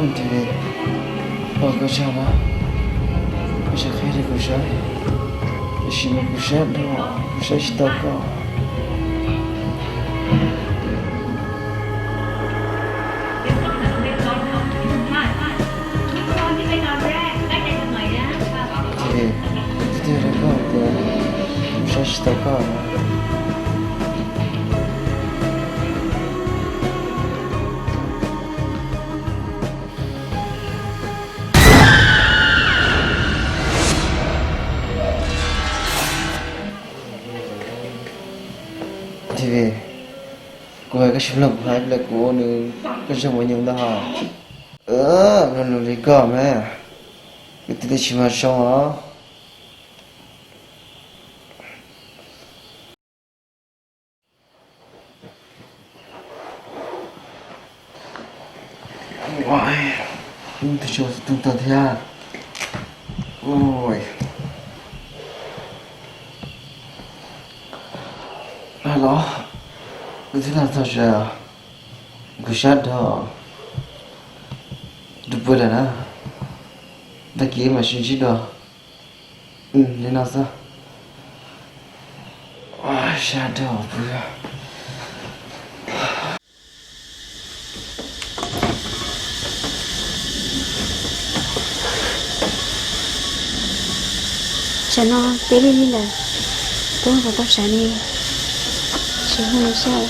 Tiv, ua koj tsaug na, koj tsis qhia li kuv saib, tiam sis mas kuv sab dhau, kuv saib tsis tau koj. Tiv, twb tiag li koj tias, kuv saib tsis tau koj na. Tiv, kuv hais koj tsis mloog kuv hais, ib pliag kuv ua nws koj zog mus nyoog ntag hos. Mloog lus li koj mas, kuv tiv li tsis mag zoo os. Tus tsis ua tus tag thiab. Ua los, kuv twb lag tag zog, kuv sab dhau, tus pw lawm na, tag kis mam sib ntsib dua. Li no xwb. Sab dhau pw. Tsam no twb lig lig lawm, twb ua puas tau sawv ne, tsis hu li seb.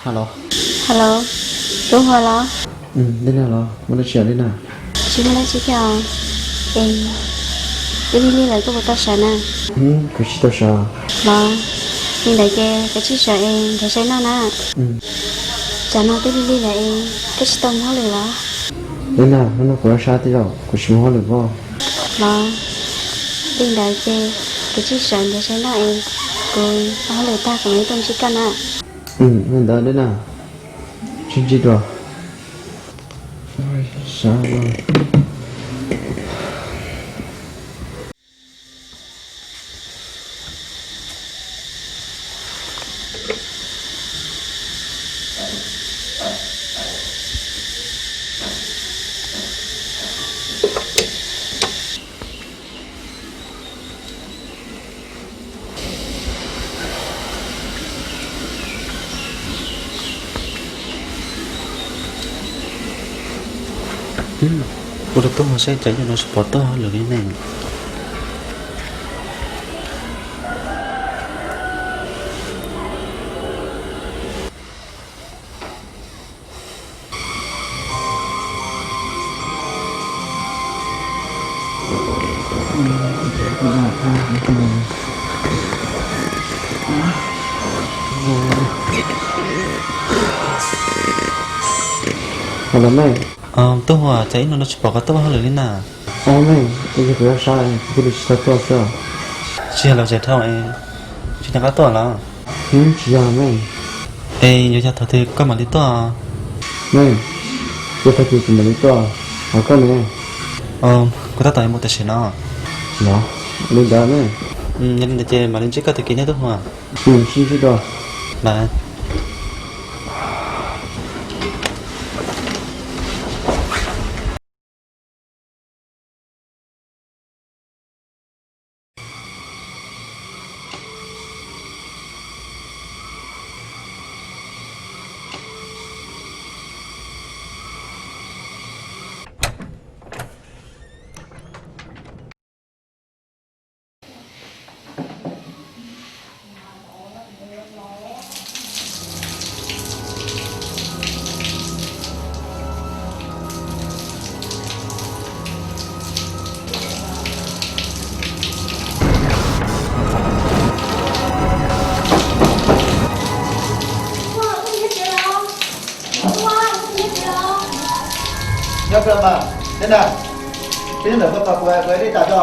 Hello. Hello, Tub Hua los? Dej Nag los, muaj dab tsi os Dej Nag? Tsis muaj dab tsi thiab os. Es, twb lig lig lawm koj puas tau sawv na? Kuv tsis tau sawv. Los, li ntawd ces koj tsis sawv es nrhiav saib noj na. Tsam no twb lig lig lawm es koj tsis tau mus hauj lwm los? Dej Nag, hnub no kuv laj sab tej zaum kuv tsis mus hauj lwm pob. Los, li ntawd ces koj tsis sawv nrhiav saib noj es kuv ua hauj lwm tag kuv mam li tuaj ntsib koj na. Li ntawd Dej Nag, sib ntsib dua. Kuv rau Tub Hua saib cas ib ntsis no tsis pom tuaj hauj lwm li ne. Tub Hua, cas ib ntsis no tsis pom koj tuaj ua hauj lwm li na? Au mej, ib ntsis kuv laj sab kuv thiaj li tsis tau tuaj xwb. Tsis yog los tsev dhau es tsis nco qab tuaj los? Tsis yog mej. Es yuav yog thaum twg koj mam li tuaj? Mej, yog tag kis kuv mam li tuaj. Hos koj ne? Kuv tab tom yuav mus tam sim no. Los, li ntawd mej. Yog li ntawd ces mam li ntsib koj tag kis nawb Tub Hua. Sib ntsib dua. Lawm. Nyob kawg mas, Dej Nag, peb ntawm koj tos kuv, kuv ib pliag tas tso.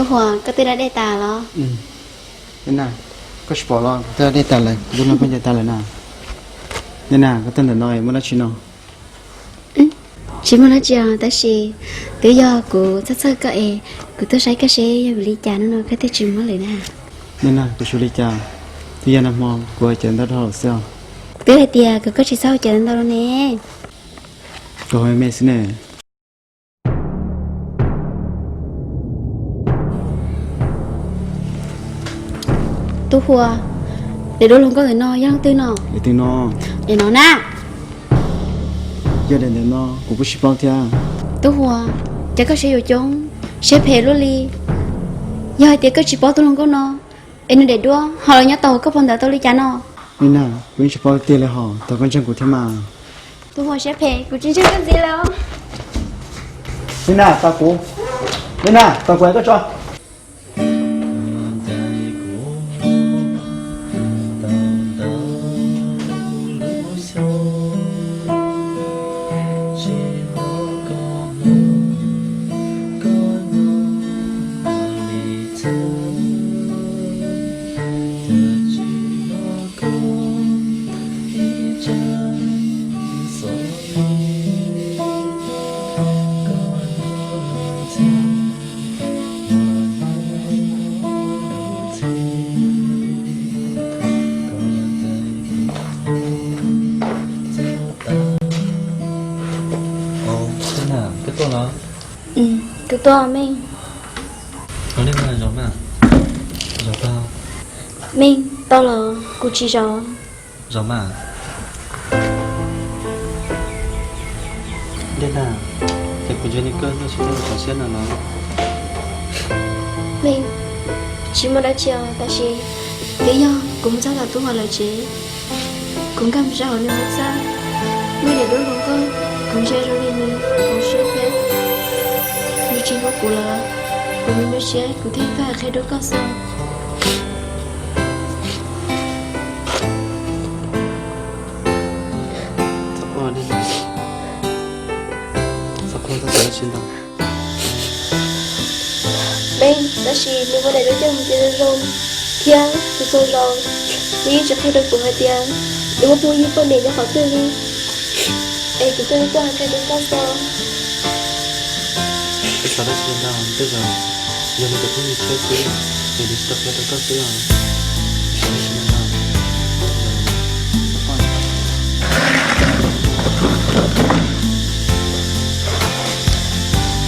Tub Huas, koj twb da dej tas los? Dej Nag, koj tsis pom los kuv twb da dej tas lawm, kuv twb hloov khaub ncaws tas lawm na. Dej Nag, koj tuaj ntawm no muaj dab tsi no? Tsis muaj dab tsi os, tab sis twb yog kuv txhawj txhawj koj es kuv tuaj saib koj seb yog vim li cas hnub no koj thiaj tsis muab lwm na. Dej Nag, kuv xyov li cas, twb yog nag hmo kuv ua cawv ntau dhau lawm xwb os. Kuv twb hais tias kom koj tsis txhob ua cawv ntau ntau ne. Koj ua me xwb ne. Tub Huas, daim duab hluas nkauj ntawm no yog leej twg no? Daim twg no? Daim no na. Yog daim ntawm no kuv kuj tsis paub thiab. Tub Huas, cas koj siab yuav coob, siab phem luaj li. Yog hais tias koj tsis paub tus hluas nkauj no, es nws daim duab ho los nyob tau hauv koj phau ntawv tau li cas no? Dej Nag, kuv yeej tsis paub tiag li hos, thov koj ntseeg kuv thiab mas. Tub Huas siab phem, kuv tsis ntseeg koj ntxiv lawm os. Dej Nag, tos kuv. Dej Nag, tos kuv es koj tso. Koj tuaj los? Kuv tuaj, Meej. Ua li mas zaum mas. Zaum tau. Meej, tau los kuv tsis zaum. Zaum mas. Dej Nag, ces kuv ntsia li koj nyuaj siab thiab txaus siab no los? Meej, tsis muaj dab tsi os, tab sis twb yog kuv mus txog tom Tub Huas lawv tsev, kuv nkag mus zaj hauv nws hauv txaj, muaj daim duab hluas nkauj, kuv ntsia zoo li nws txaus siab thiab. Nws tsis hlub kuv lawm, kuv nyuaj nyuaj siab, kuv thiaj tuaj hais qhia rau koj xwb. Txhob quaj, txhob quaj, txhob xav dab tsi ntau. Meej, tab sis nws muaj daim duab coj mus ces zoo zoo thiab tus txhua zaus nws yeej tsis qhia rau kuv hais tias nws muaj phooj ywg poj niam nyob qhov twg li. Es kuv thiaj li tuaj hais qhia rau koj xwb. Txhob xav dab tsi ntau, tej zaum yog nws tus phooj ywg tshiab xwb, es nws tsis tau qhia rau koj xwb os. Txhob xav dab tsi ntau.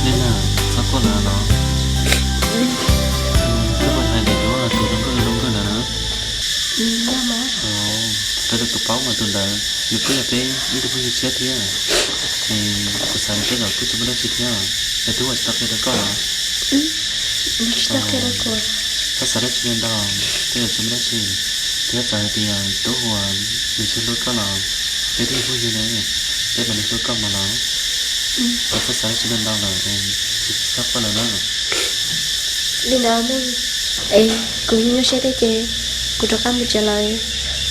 Dej Nag, txhob quaj lawm los. Twb muaj hais daim duab tus zoo nkauj zoo nkauj ntawd na. Qhia rau kuv paub mas tus ntawd nws kuj yog peb ib tug phooj ywg tshiab thiab. Es kuv xav tias tej zaum kuj tsis muaj dab tsi thiab, es Tub Huas tsis tau qhia rau koj los? Tsis tau qhia rau kuv. Txhob xav dab tsi ntau, tej zaum tsis muaj dab tsi. Thiab txawm hais tias Tub Huas nws tsis hlub koj los peb twb yog phooj ywg ne, peb mam li hlub koj mas los. Txhob xav dab tsi ntau ntau lawm, tsis txhob quaj lawm na. Li ntawd Meej, es kuv nyuaj nyuaj siab thiab ces kuv rov qab mus tsev lawm,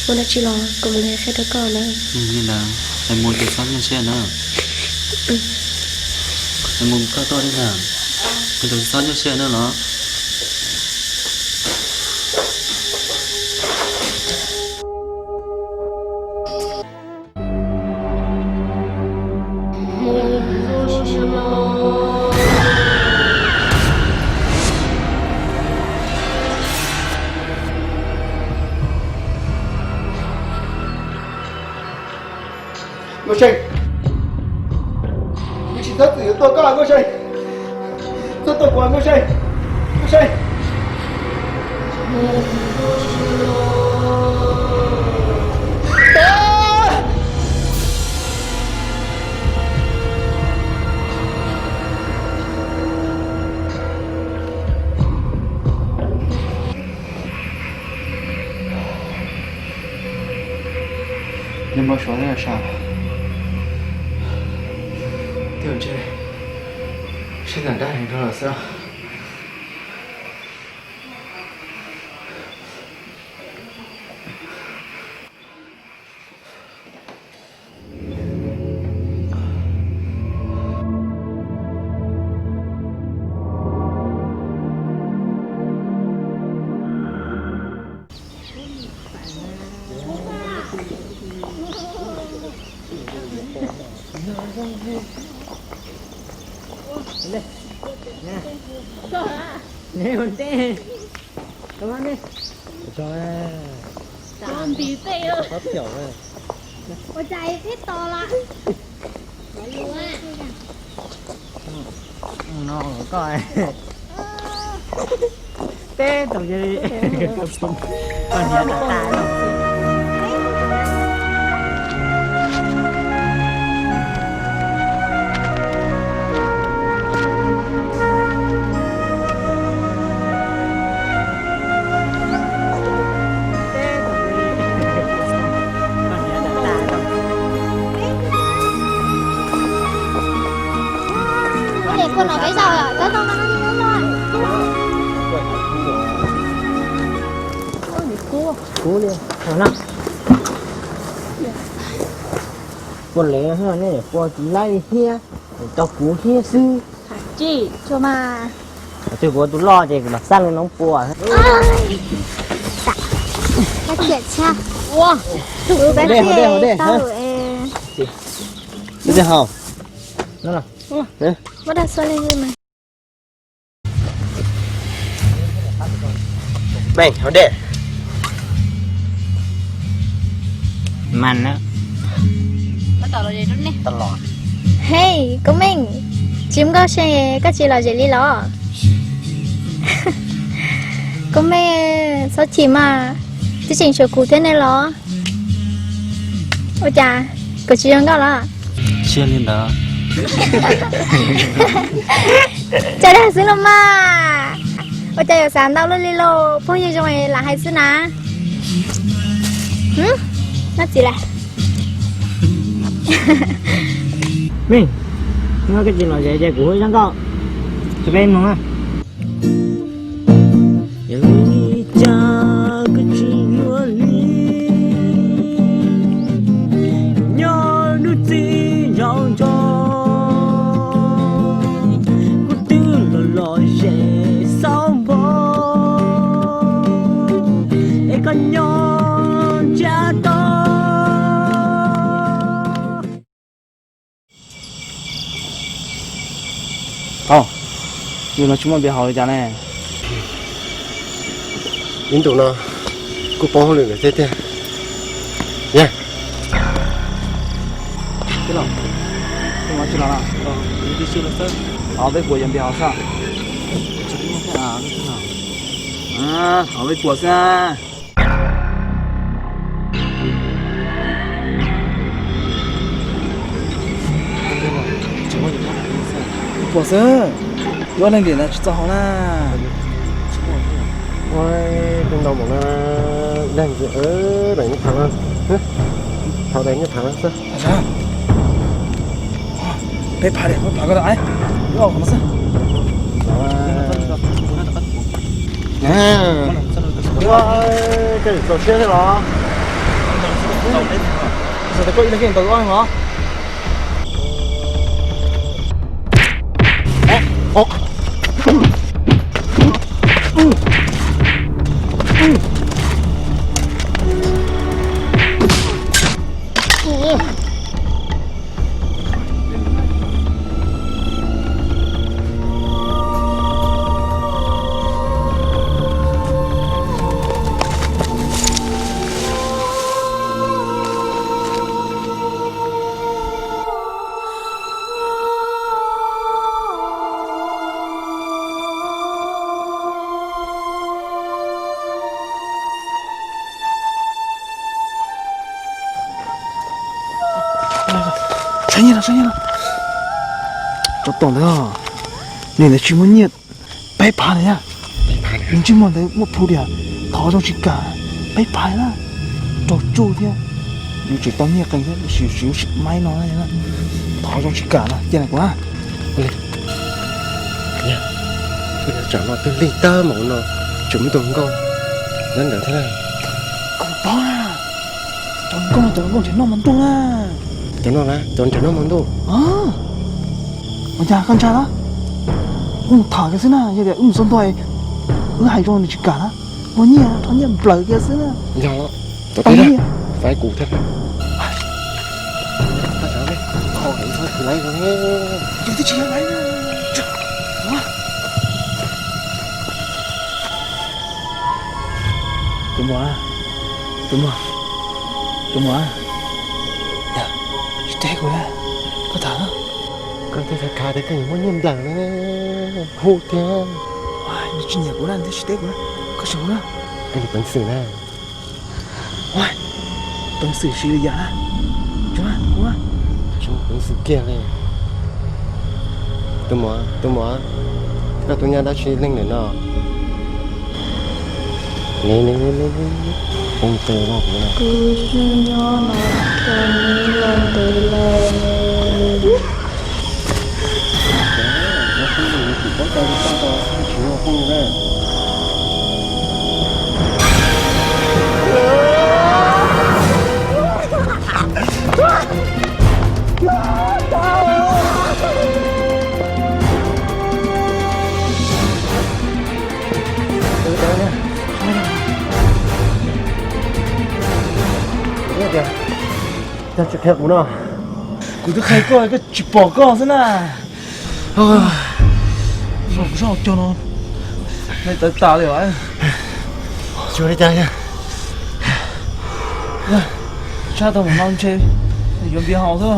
muaj dab tsi los kuv mam li qhia rau koj na. Li ntawd, es mus ces txhob nyuaj siab na. Es mus koj tuaj li ntawd, es txhob nyuaj siab na los. Nkauj See, kuv tsis txhob txwm yuav tuaj koj Nkauj See. Txhob tuaj kuv Nkauj See. Nkauj See. Nws npau suav thiab los sav. Twb ntshe sib ntam dab heev dhau lawm xwb. Ua cas ib tib tos lawm. No koj teb tus koj niam tas tas. Kub li no. Puas lev, puas tsis laib li thiab, tau kuv thiab xwb. Tsis tshua mas. Twb kuv ua tus loj ces kuv mam xaj li no puas. Ua, tus peb dej, hau dej, hau dej, hau dej. Meej, hau dej. Mas na. Hej, Koob Meej, tsis nkauj se koj tsis lom zem li los? Koob Meej, txhob chim mas, twb tseem tshuav kuv thiab ne los? Ua cas kuv tsis zoo nkauj los? Tsis li ntawd. Cas dag xwb los mas. Ua cas yuav xav ntau luaj li lauj, phooj ywg zoo lam hais xwb na. Noj txiv lawm. Meej, no koj tsis lom zem ces kuv hu zaj nkauj rau peb mloog na. Yog li cas koj tsis yuav li, nyob hnub txij nyob nrog, kuv twb los lom zem xav npog, es koj nyob ntsiag to. Au, yus no tsis muaj npe hauv li cas ne. Ib ntus no kuj poob hauj lwm lawm thiab tiag. Yog, tsis los, tsis los, peb puas yog npe hauv xwb? Hauv peb puas xwb. Puas xwb, yuav leej tim no tsis txog hauv na. Ua, ntau mus na, leej daim nyob phav na, phav daim nyob phav na xwb. Peb phav diam, peb phav ko tau, yuav qhov no xwb. Ua, koj txaus siab thiab los? Txaus, koj ib leeg koj ntaus ob leeg los? Saib nyiaj los, saib nyiaj los. Tsov tom ntawd, nim ntawd tsis muaj nyiaj, peb phav li na. Ntsej muag ntawd muaj plhu diam, thov zoo tsis kam, peb phav li na. Raug tsuj thiab, yus tseem tau nyiaj qees thiab, sim sim maib no, thov zoo tsis kam no, cia kuv na. Tsam no twb lig tag mas no tseem muaj tus nkauj nyob ntawd thiab na. Kuv paub na, cov nkauj no cov nkauj nrhiav noj hmo ntuj na. Cov no na cov nrhiav noj hmo ntuj. Ua cas koj ntshai los? Wb mus tham kiag xwb na, yog tias wb mus xub ntuag, wb hais zoo nws tsis kam na, muaj nyiaj rho nyiaj nplawm kiag xwb na. Yog, tau nyiaj, faib kuv thiab. Laiv los ne. Yog twb tsis yog laiv na. Tus muam, tus muam, tus muam, yog tsis teb kuv na, koj tham. Koj twb khav khav tias koj yuav muab nyiaj nplawm na, hu tiag. Nws tsis nyiam kuv na, nws twb tsis teb kuv na, koj tsis hu na. Koj yuav peev xwm na. Ua, peev xwm siv li yam na. Tsuav ua, tsuav peev xwm kiag li. Tus muam, tus muam, koj tus nyab dab tsi leej lawm no? Poob tes lawm no. Kuv tsis nyob no, koj mus los ntev lawm. Yog tsis qhia kuv no. Kuv twb qhia koj, koj tsis pom koj xwb na. Kuv sab hauv caug no, me tawv tas li os. Tsis ua li cas. Tshaj tau mus no ntshe yuav npias haus xwb.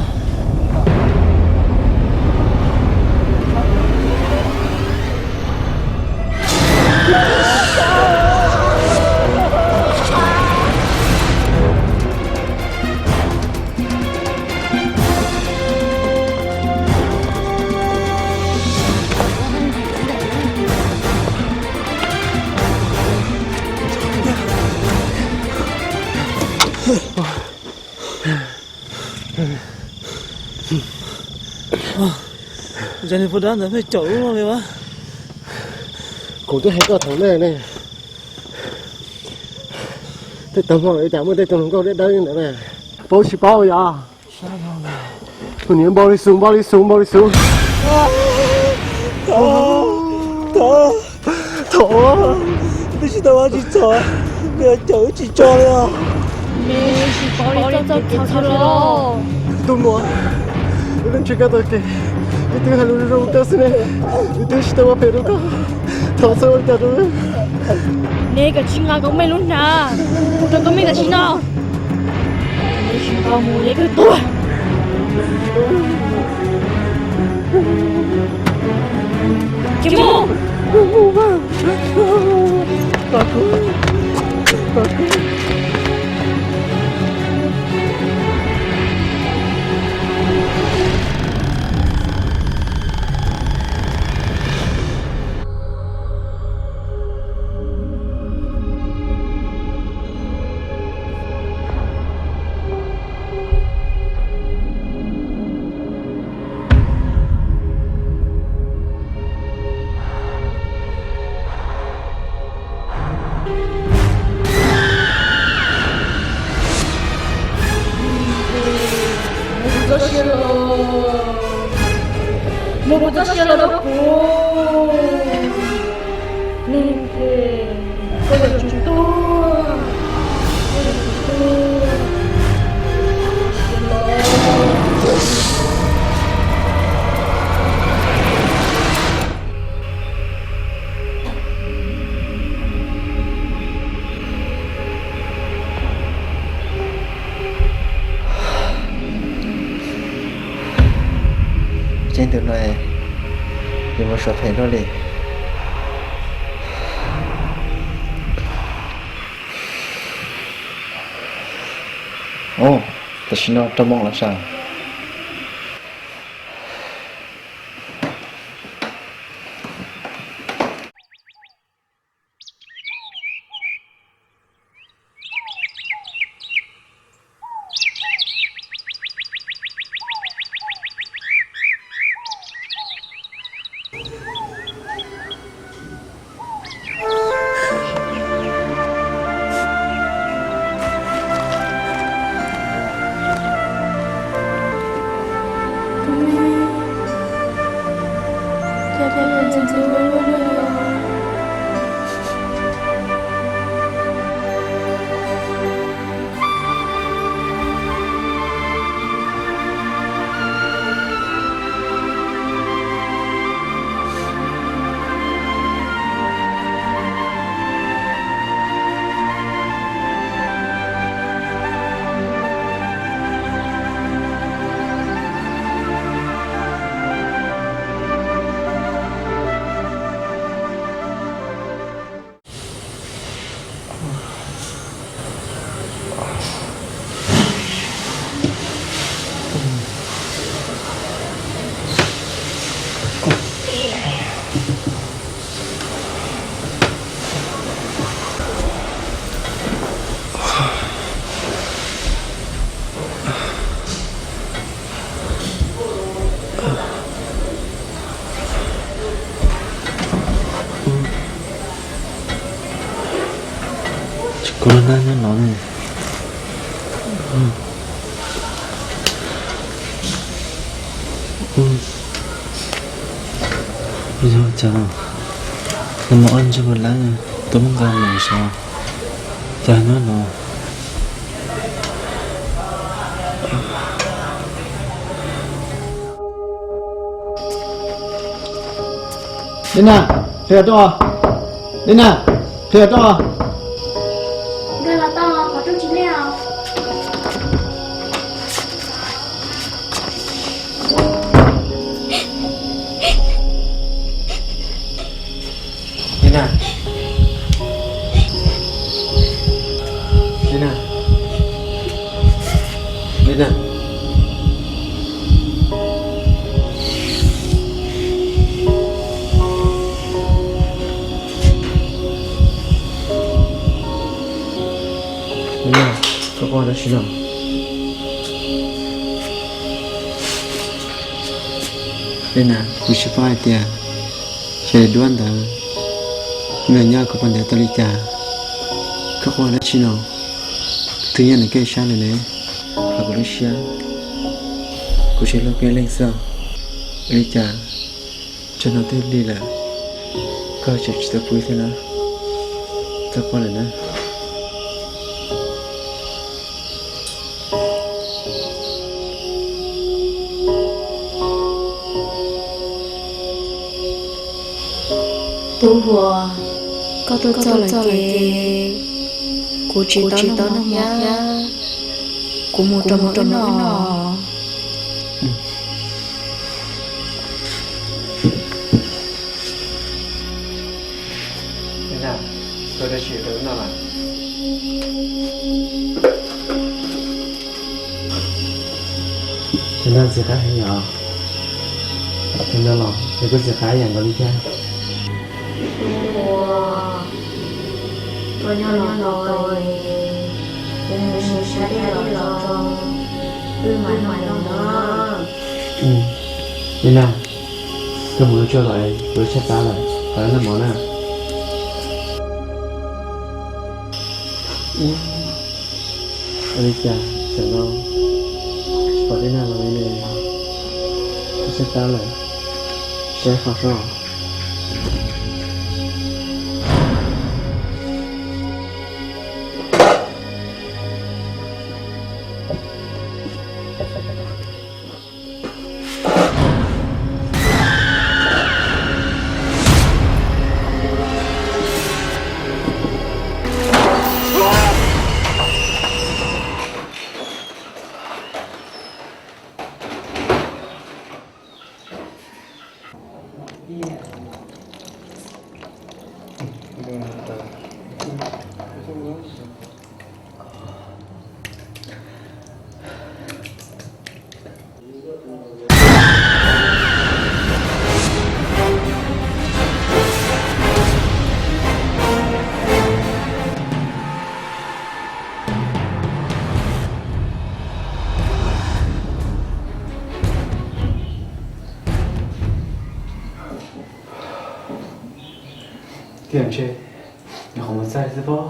Zag niag poj dab ntawd pheej caum ub no li ua. Kuv twb hais koj thaum ntej ne, tej tag hmo ua cas muaj tej tug hluas nkauj dawb dawb li ntawd na. Paub tsis paub yom? Tus niag npau li xus, npau li xus, npau li xus. Thov, thov, twb tsis tau ua tsis txog, nws caum wb tsis tso li os. Nws tsis paub li txoj txoj txhos txhos li los. Tus muam, wb twb ntsib koj tag kev, wb twb hais lus zoo zoo rau koj xwb ne, wb twb tsis tau ua phem rau koj. Thov txhob ua li cas rau wb. Neb kav tsij nqa koj mej lub hnav mus rau koj mej tam sim no. Neb tsis nqa mus neb kawg tuag. Cia mus. Mus puas txoj sia los, mus puas txoj sia los rau kuv. Neeg phem, koj yuav tsum tuag, koj yuav tsum tuag. Ceeb toom no yuav mus suav phem luaj li. Ub, tam sim no rau moos lawm sav. no ne. Yog cas nws mus ua ntsej muag lawm, twb muab nqa mus sav, cas nyob no. Dej Nag, qhia rau. Dej Nag, qhia rau. Nkawd los tau, qhov rooj tsis lej os. Dej Nag. Dej Nag. Dej Nag. Dej Nag, koj quaj dab tsi no? Dej Nag, kuv tsis paub hais tias ces duab ntawd nws nyob kuv poj niam tau li cas. Koj quaj dab tsi no? Twb nyob nws kev sab lawm ne, hauv kuv lub siab kuv tsis hlub koj leej xwb. Ua li cas txog no twb lig lawm, koj tseem tsis tau pw thiab na? Txhob quaj lawm na. Tub Huas, koj tuaj txog lawm ces kuv tsis tau noj mov thiab, kuv mus rau mus rau no. Cov no txiv qab heev yom? Cov no los nws kuj txiv qab ib yam nkaus li thiab. Ua, koj nyob no tos es kuv mus siv sab dej los tso, wb mam noj mov na. Dej Nag, koj mus ua tsuag los es kuv tshaib plab lawm, pab noj mov na. Ua li cas tam no tsis pom Dej Nag los li ne? Kuv tshaib plab lawm, saib qhov soj. Tiam ntshe nyuam qhuav mus txaij xwb pob.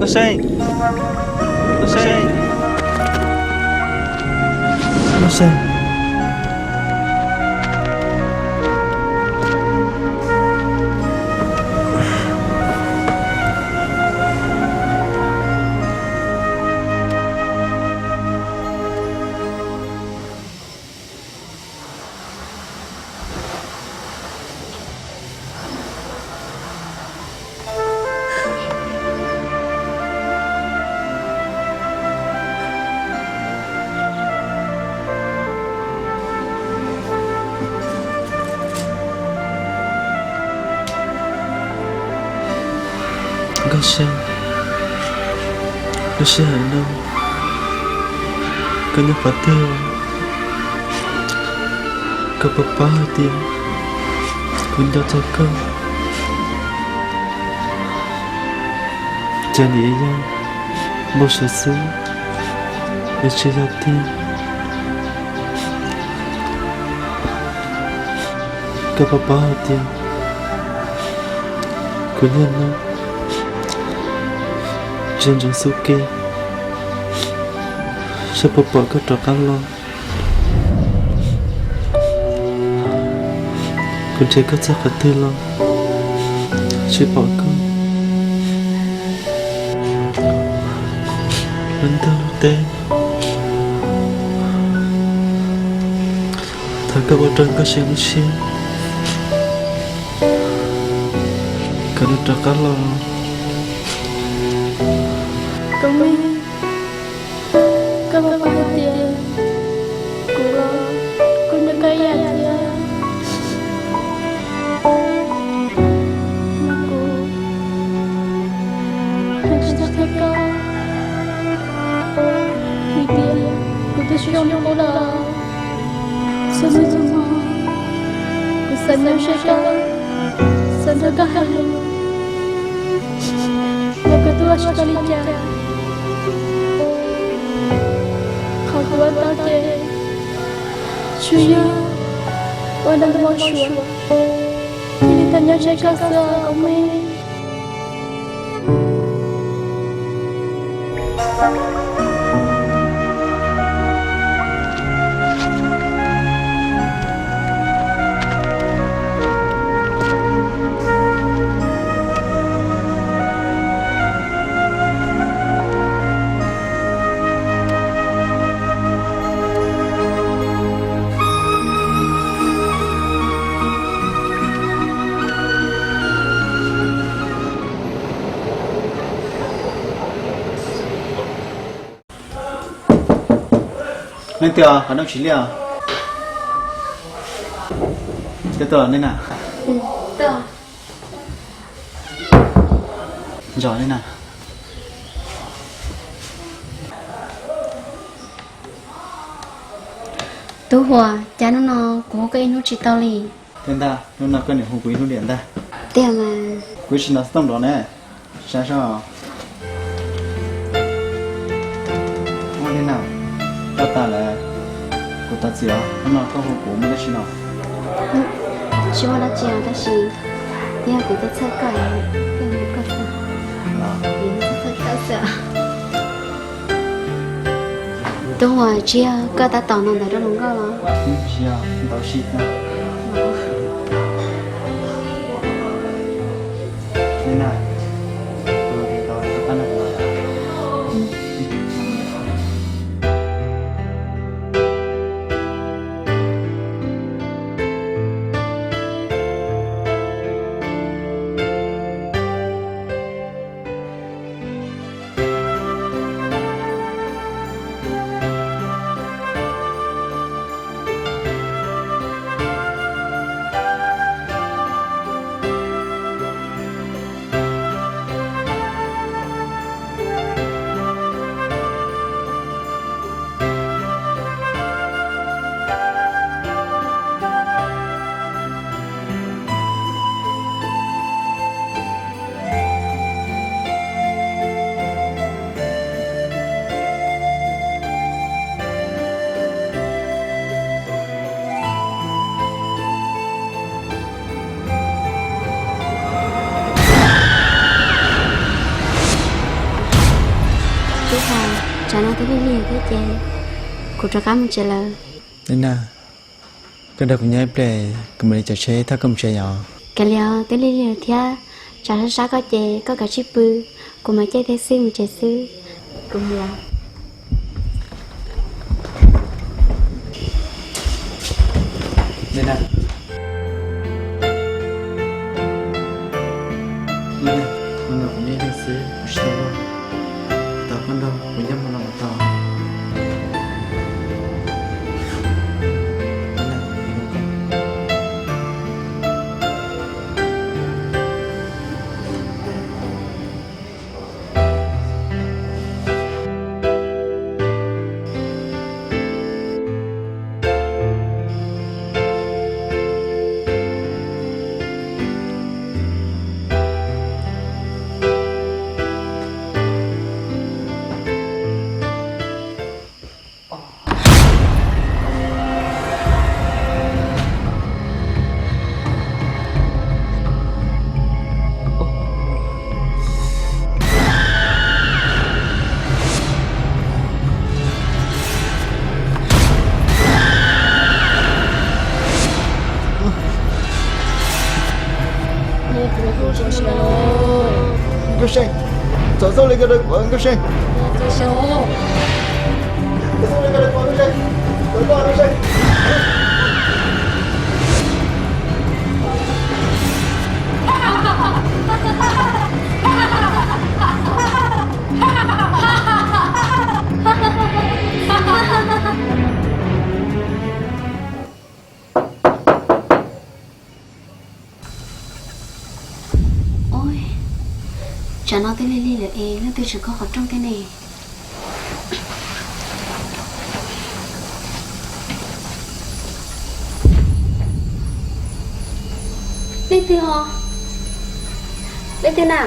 Nkauj Seej, Nkauj Seej, Nkauj Seej. Nkauj Seej, lub sij hawm no koj nyob qhov twg? Koj puas paub hais tias kuv nco txog koj? Yog niam yog npau suav xwb, nws tsis yog tiag. Koj puas paub hais tias kuv niaj hnub ntsia ntsoov xub kev, saib puas pom koj rov qab los. Kuv nrhiav koj txog qhov twg los tsis pom koj. Lub ntuj lub teb, thov koj ua rau koj siab lub siab, kom nws rov qab los. Koj me, koj puas paub hais tias kuv los kuj nyob koj ib yam thiab. Mas kuv, kuv tsis txhob qhia koj, vim tias kuv twb tsis zoo li qub lawm. Txhua hnub txhua hmo kuv xav nyob saib koj, xav nrog koj hais lus, mas kuv twb ua tsis tau li cas. Qhov kuv ua tau ces tsuas yog ua npau suav, thiaj li tau nyob saib koj xwb os Koob Me. Leej twg qhov rooj tsis liab? Twb tuaj los nej na. Ntsos nej na. Tub Huas, cas hnub no kuv hu koj ib hnub tsis tau li? Tiag ntag, hnub no koj niam hu kuv ib hnub diam ntag. Tiag mas. Kuv ib tsis nov xov tooj nrov ne. Saib seb. Ua li na, koj tas lawm, kuv thov txim os, hnub no koj hu kuv muaj dab tsi no? Tsis muaj dab tsi os, tab sis yog kuv tuaj txhawj koj, koj txhawj koj xwb. Tub Huas, tsis yog koj tab tom ntaus ntaus rau hluas nkauj los? Tsis yog, ntaus si no. Tub Huas, tsam no twb lig lig thiab ces kuv rov qab mus tsev lawm. Nina, koj nrog kuv nyob ib pliag, kuv mam li caij tsheb thauj koj mus tsev yom. Kav liam, twb lig lig lawm thiab, tsam sab sab koj ces koj kav tsij pw, kuv mam caij taxi mus tsev xwb. Kuv mus. Nina, hnub no kuv nyob ib leeg xwb, kuv tsis tau luag, thov koj nrog kuv nyob hmo no kom tau. Nkauj Seej, txog txoj li ko rau kuv Nkauj Seej. Txog txoj li ko rau kuv Nkauj Seej. Txog txoj Nkauj Seej. Ua, tsam no twb lig lig lawm es leej twg tseem khob qhov rooj thiab ne? Leej twg os? Leej twg na?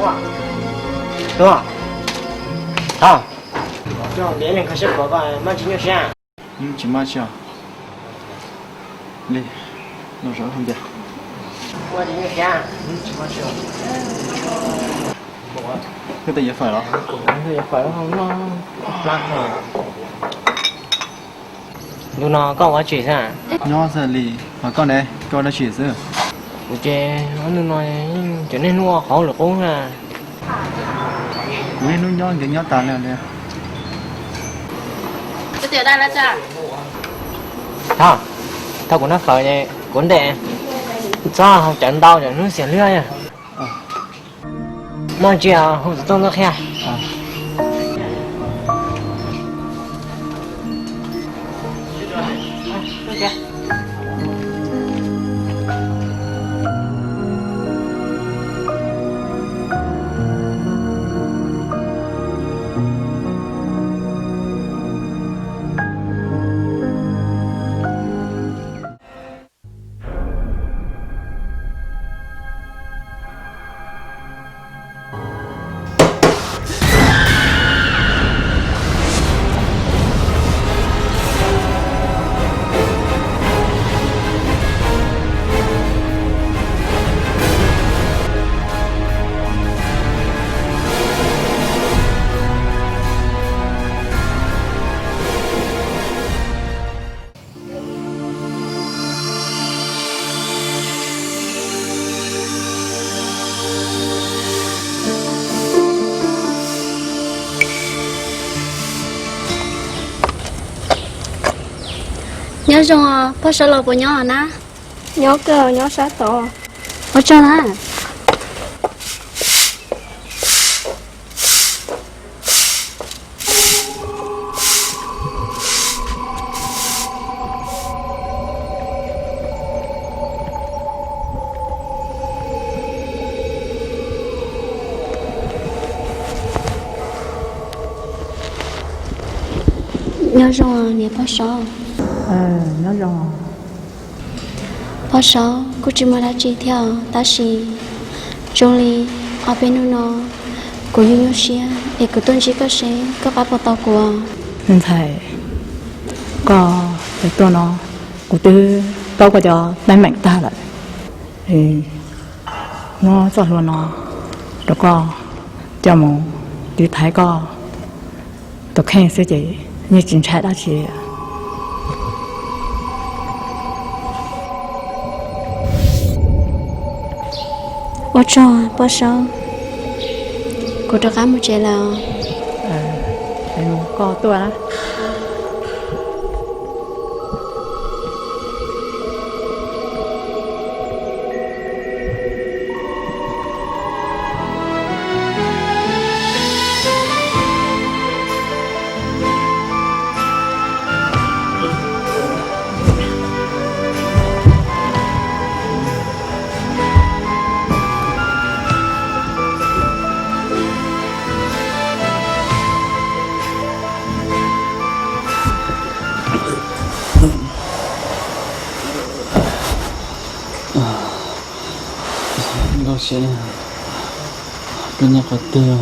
Ua, Tuag, thov, coj ntiav neeg kho siab khuav koj maj tsis nyuaj siab. Tsis maj siab. Li, los zov hauv ntiav. Maj tsis nyuaj siab. Koj twb yuav fawm los? Yuav fawm no. Ntu no koj ua dab tsi xwb? Nyob xwb Li, ho koj ne, koj ua dab tsi xwb? Kuv ces ob ntu no yeej cov niaj hnub ua qhov lwm qub na. Kuv niaj hnub nyob nkees nyob tas li li. Thov, thov kuv noj fawm kuv ntes, txhob haus cawv ntau cov hnub xiam hlwb. Maj tsis hu xov tooj tuaj qhia. Nyob zoo, pog Saub los puas nyob na? Nyob kawg, nyob sab tod. Ua tsaug na. Nyob zoo niam pog Saub. Nyob zoo. Pog Saub, kuj tsis muaj dab tsi thiab tab sis zoo li ob peb hnub no kuv nyuaj nyuaj siab es kuv tuaj ntsib koj seb koj pab puas tau kuv. Me ntxhais, koj tuaj no kuv twb paub koj cov teeb meem tag lawm. Muab txoj hlua no rau koj coj mus tiv thaiv koj tus kheej xwb ces yeej tsis ntshai dab tsi. Ua tsaug pog Saub, kuv rov qab mus tsev lawm. Koj tuaj na. Nkauj Siab, koj nyob qhov twg?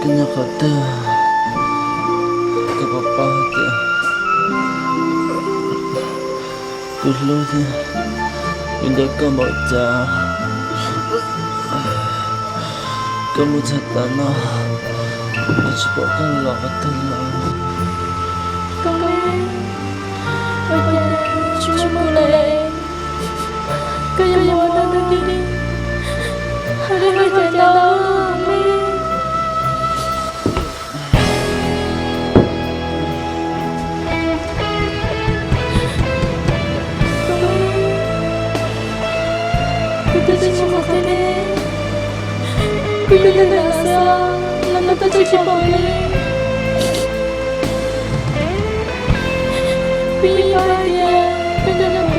Koj nyob qhov twg? Koj puas paub tias kuv hlub thiab kuv nco koj npaum cas? Koj mus txog tav no, kuv tsis pom koj los qhov twg lawm. Koj me, ua cas tsis muaj kuv lawm? Koj yuav mus ua dab tsi? Hais li hais cas ntau me. Koj twb tsis muaj qhov twg ne, kuv yug ntawm no xwb los koj twb tsis pom li. Kuv yeej paub hais tias koj nco ntsoov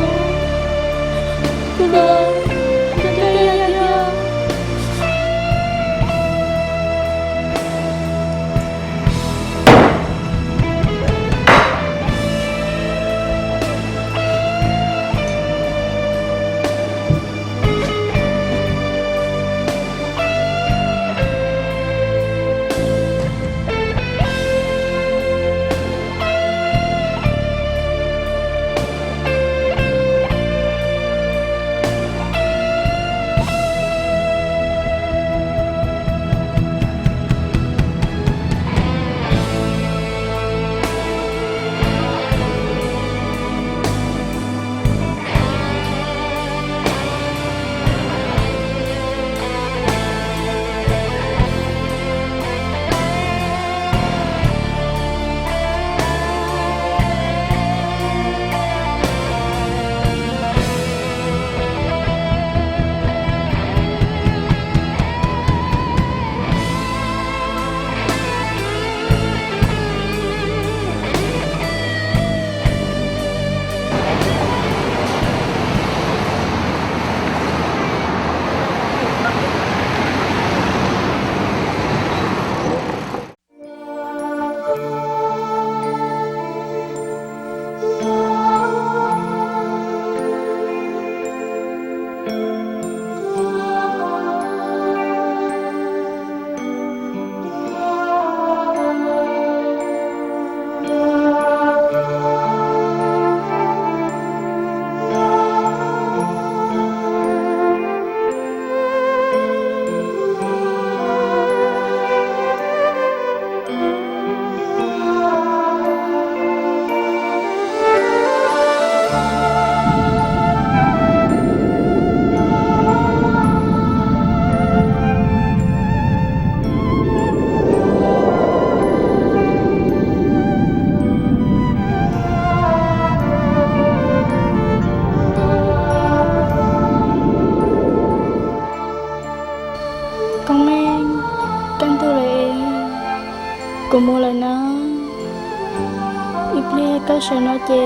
Pliag koj sawv no ces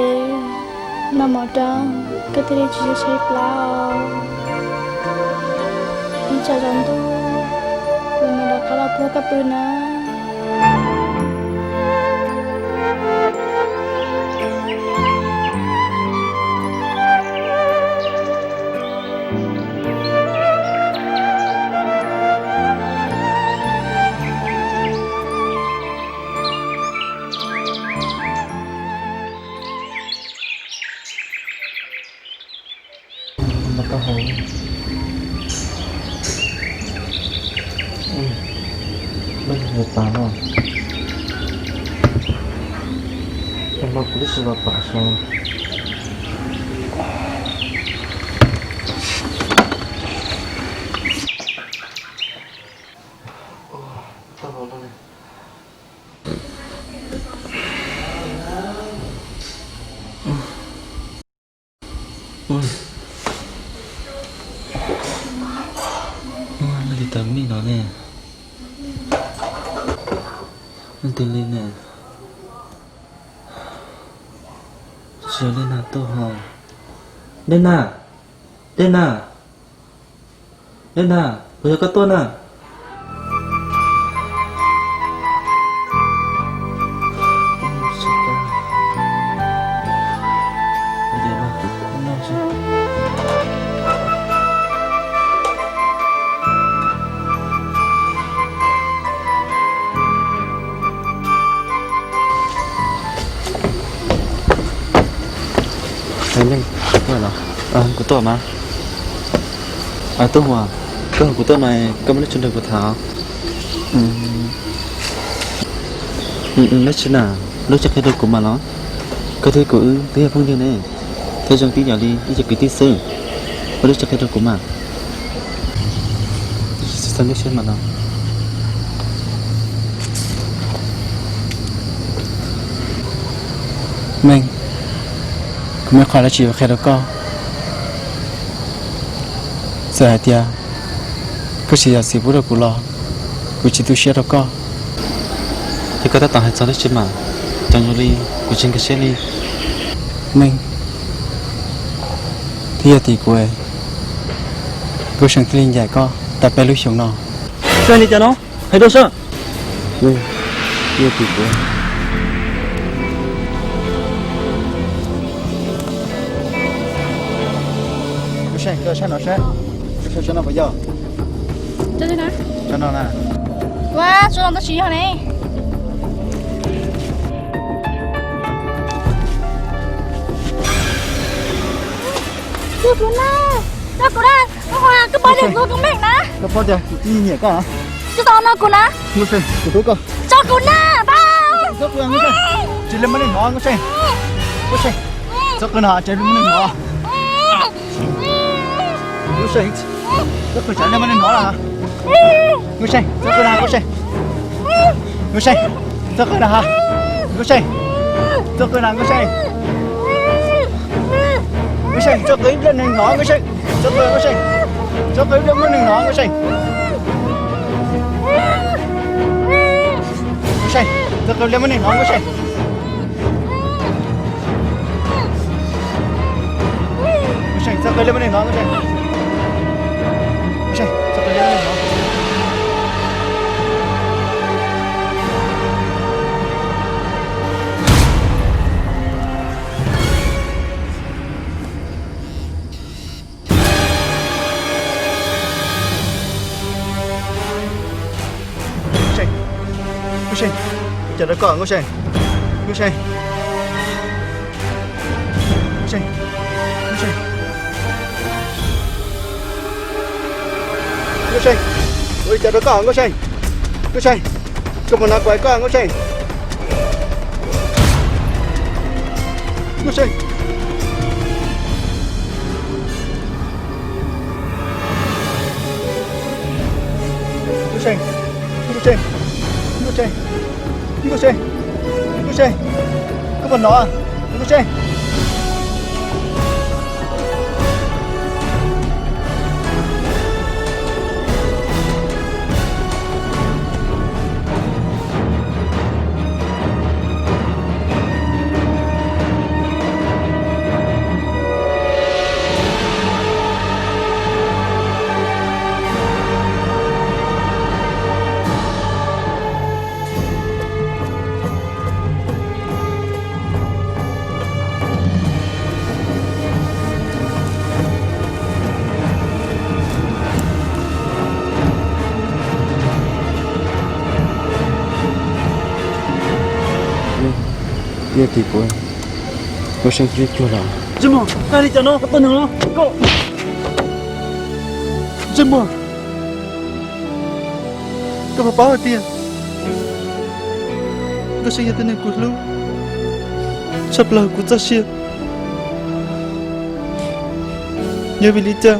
noj mov rau, koj thiaj li tsis tshaib plab os. Ib tsam tsaus ntuj kuv mam rov qab los pluag koj pw na. Mas tau hais, mas hais tas no, mas kuv twb tsis los pam saud. Ua, ua, leej twg tawm mej no ne? Leej twg li ne? Tsis yog Dej Nag tuaj ho. Dej Nag, Dej Nag, Dej Nag, puas yog koj tuaj na? Hais leej, kuv tuaj mas. Tub Huas, koj hu kuv tuaj mas koj muaj lub tsis nrog kuv tham. Lub tsis na, lub tsis qhia rau kuv mas los. Koj thiab kuv wb twb yog phooj ywg ne, thiab zoo tib yam li ib co kwv tij xwb. Koj lub tsis qhia rau kuv mas. Meej, kuv muaj qhov dab tsi yuav qhia rau koj. Txawm hais tias koj tsis yog txiv pub rau kuv los kuv tsis tu siab rau koj. Ces koj tab tom hais txog dab tsi mas, cov zoo li kuv tsis nkag siab li. Meej, twb yog tim kuv, Nkauj See thiaj li ncaim koj tau peb lub xyoos no. Txog li cas no? Hais rau seb. Yog tim kuv. Nkauj See, koj saib no saib. Koj saib tsob no puas yog? Tsob no na. Ua, tsob no tab sis yog ne. Tso kuv na, tso kuv na, koj pom tias kuv tus Meej na. Koj pom tias kuv tsis nyiam koj. Koj tso no kuv na. Nkauj See, kuv hlub koj. Tso kuv na, tso kuv na. Tsis li muaj neeg hnov Nkauj See. Nkauj See, txhob qw na, tsis li muaj neeg hnov. Nkauj See, txhob qw, tsis li muaj neeg hnov lawm. Nkauj See, txhob qw na Nkauj See. Nkauj See, txhob qw na ha. Nkauj See, txhob qw na Nkauj See. Nkauj See, txhob qw ib pliag neeg hnov Nkauj See. Txhob qw Nkauj See, txhob qw ib pliag muaj neeg hnov Nkauj See. Nkauj See, txhob qw ib pliag muaj neeg hnov Nkauj See. Nkauj See, txhob qw ib pliag muaj neeg hnov Nkauj See. Nkauj See, txhob qw ib pliag muaj neeg hnov. Nkauj See, Nkauj See, ua cas rau koj Nkauj See? Nkauj See, Nkauj See, Nkauj See, Nkauj See, ua li cas rau koj Nkauj See? Nkauj See, koj puas hnov kuv hais koj Nkauj See? Nkauj See. Nkauj See, Nkauj See, Nkauj See, Nkauj See, Nkauj See, koj puas hnov Nkauj See? Yog tim kuv, Nkauj Seej twb cuag los. Ntsej Muag, koj li cas no, koj tua neeg no, koj. Ntsej Muag, koj puas paub hais tias Nkauj Seej yog tus neeg kuv hlub tshaj plaws kuv txoj sia? Yog vim li cas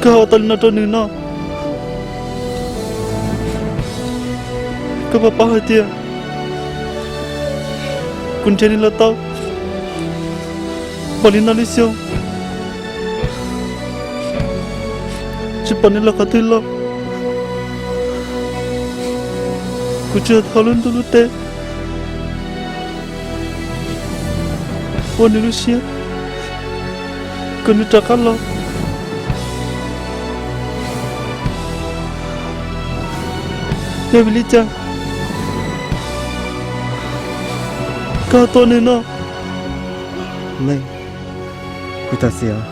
koj ho ua tau li no rau nws no? Koj puas paub hais tias kuv nrhiav nws los tau npaum li no lub xyoo, tsis pom nws los qhov twg los. Kuv tsuas thov lub ntuj lub teb ua nws lub siab kom nws rov qab los. Yog vim li cas koj tua nws no? Meej, kuv thov txim os.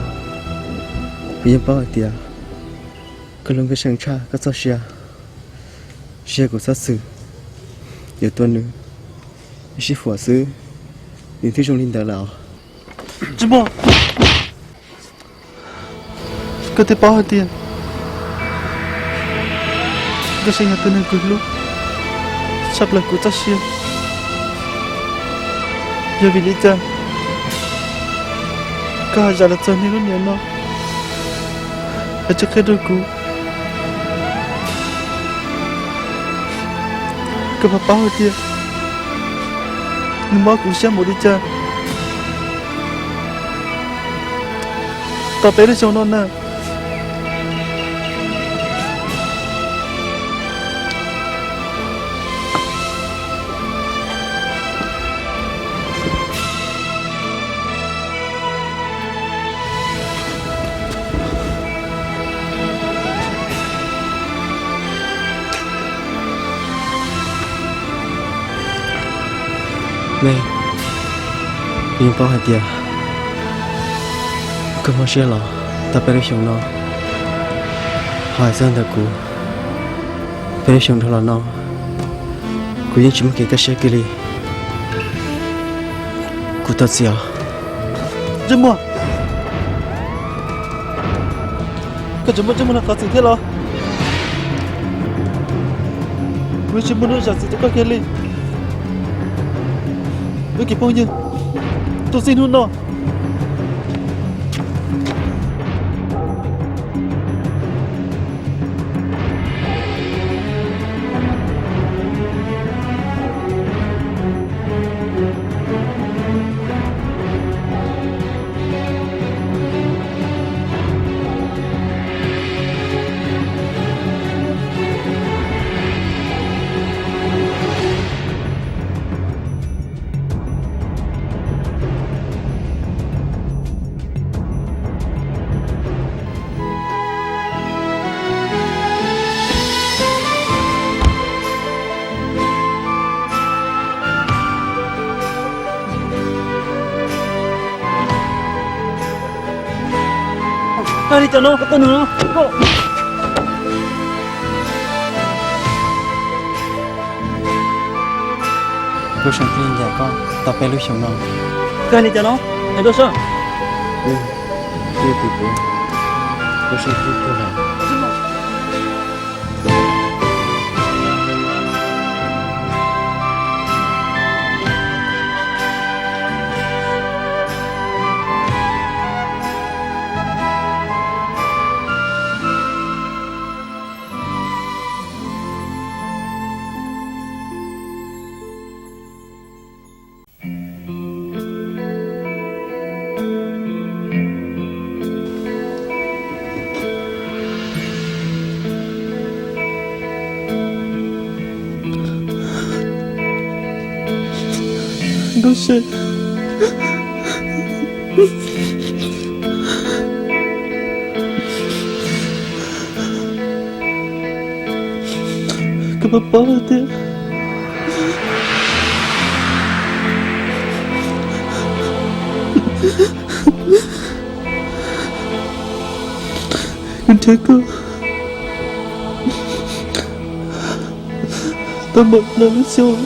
Kuv yeej paub hais tias koj hlub Nkauj Seej tshaj koj txoj sia, tsis yog kuv txhob txwm yuav tua nws, sib huam xwb nws thiaj zoo li ntawd lawm os. Ntsej Muag, koj twb paub hais tias Nkauj Seej yog tus neeg kuv hlub tshaj plaws kuv txoj sia. Yog vim li cas koj ho zam los txog niaj lub niam no es tsis qhia rau kuv? Koj puas paub hais tias nws mob kuv siab npaum li cas? Tau peb lub xyoo no na, Meej, kuv yeej paub hais tias koj mob siab los tau peb lub xyoo no, ho hais txog ntawm kuv, peb lub xyoo dhau los no kuv yeej tsis muaj kev kaj siab kiag li. Kuv thov txim os. Ntsej Muag, koj tseem muaj Ntsej Muag no thov txim thiab los? Kuv tsis muaj lub zam txim rau koj kiag li. Wb kev phooj ywg, tu txij hnub no. Koj li cas no, koj tua nws no, koj. Nkauj Seej thiaj li ncaim koj tau peb lub xyoos no. Koj li cas no, hais rau seb. Nkauj Seej twb tuag lawm. Nkauj Seej, koj puas paub tias kuv nrhiav koj Tau npaum no lub xyoo,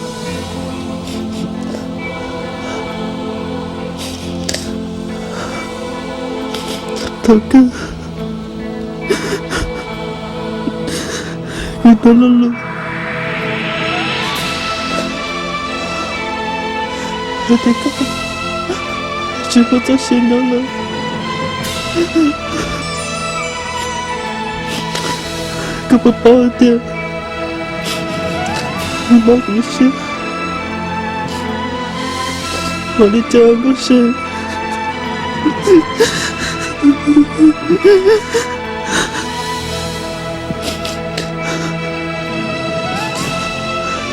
thaum kawg kuv tau lo lus hais tias koj tsis muaj txoj sia nyob lawm. Koj puas paub hais tias mob kuv lub siab npaum li cas, Nkauj Seej?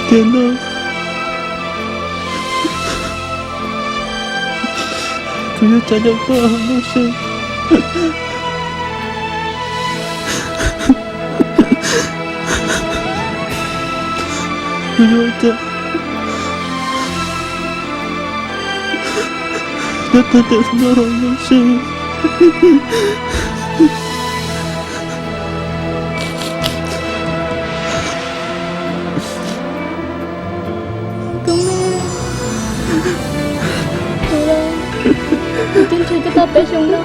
Tiam no kuv yuav tsa nco koj, Nkauj Seej. Kuv yuav ua cas nyob tau tiam no, Nkauj Seej? Koj Meej, kuv twb nrhiav koj tau peb xyoos no,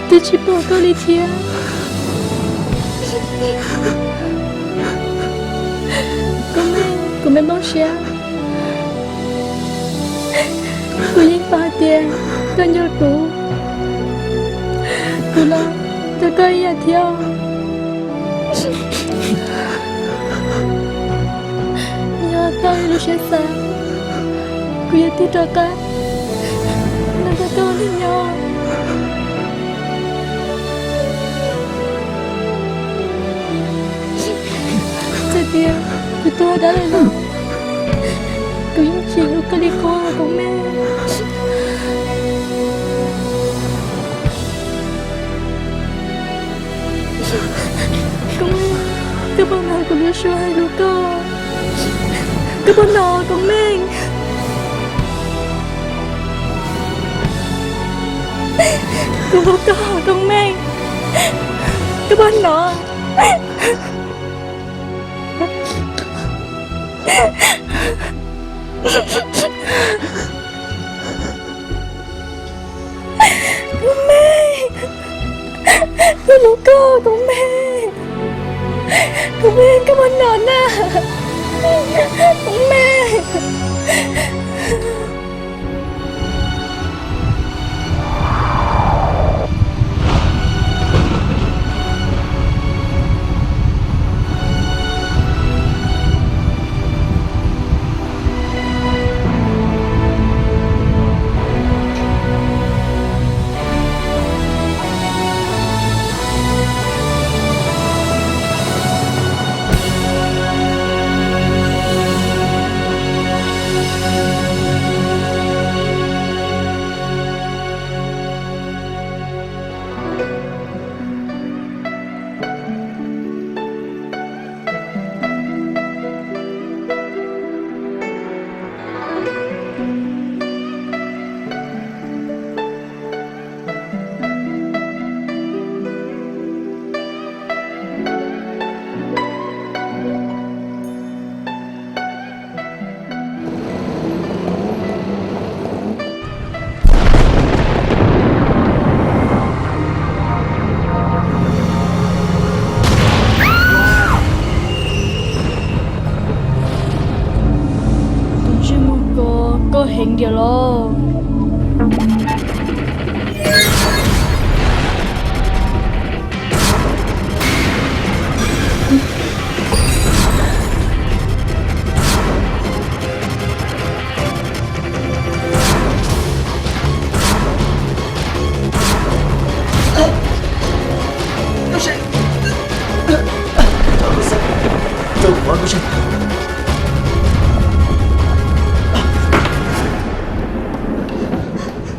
twb tsis pom koj li thiab. Koj Meej, kuv me nplooj siab, kuv yeej paub hais tias koj nco kuv, kuv los nco koj ib yam thiab. Yog koj lub siab xav, kuv yuav tig rov qab los nrog koj ua neej nyob. Txawm tias kuv tuag dab laug los kuv yeej tsis hlub koj li qub, Koob Meej. Koob Meej, koj puas hnov kuv lub suab hais lus koj? Koj puas hnov, Koob Meej? Kuv hu koj, Koob Meej, koj puas hnov? Koob Meej, kuv hlub koj, Koob Meej. Koob Meej, koj puas hnov na? Koob Meej. Tus ntsej muag ko, koj heev tiag los?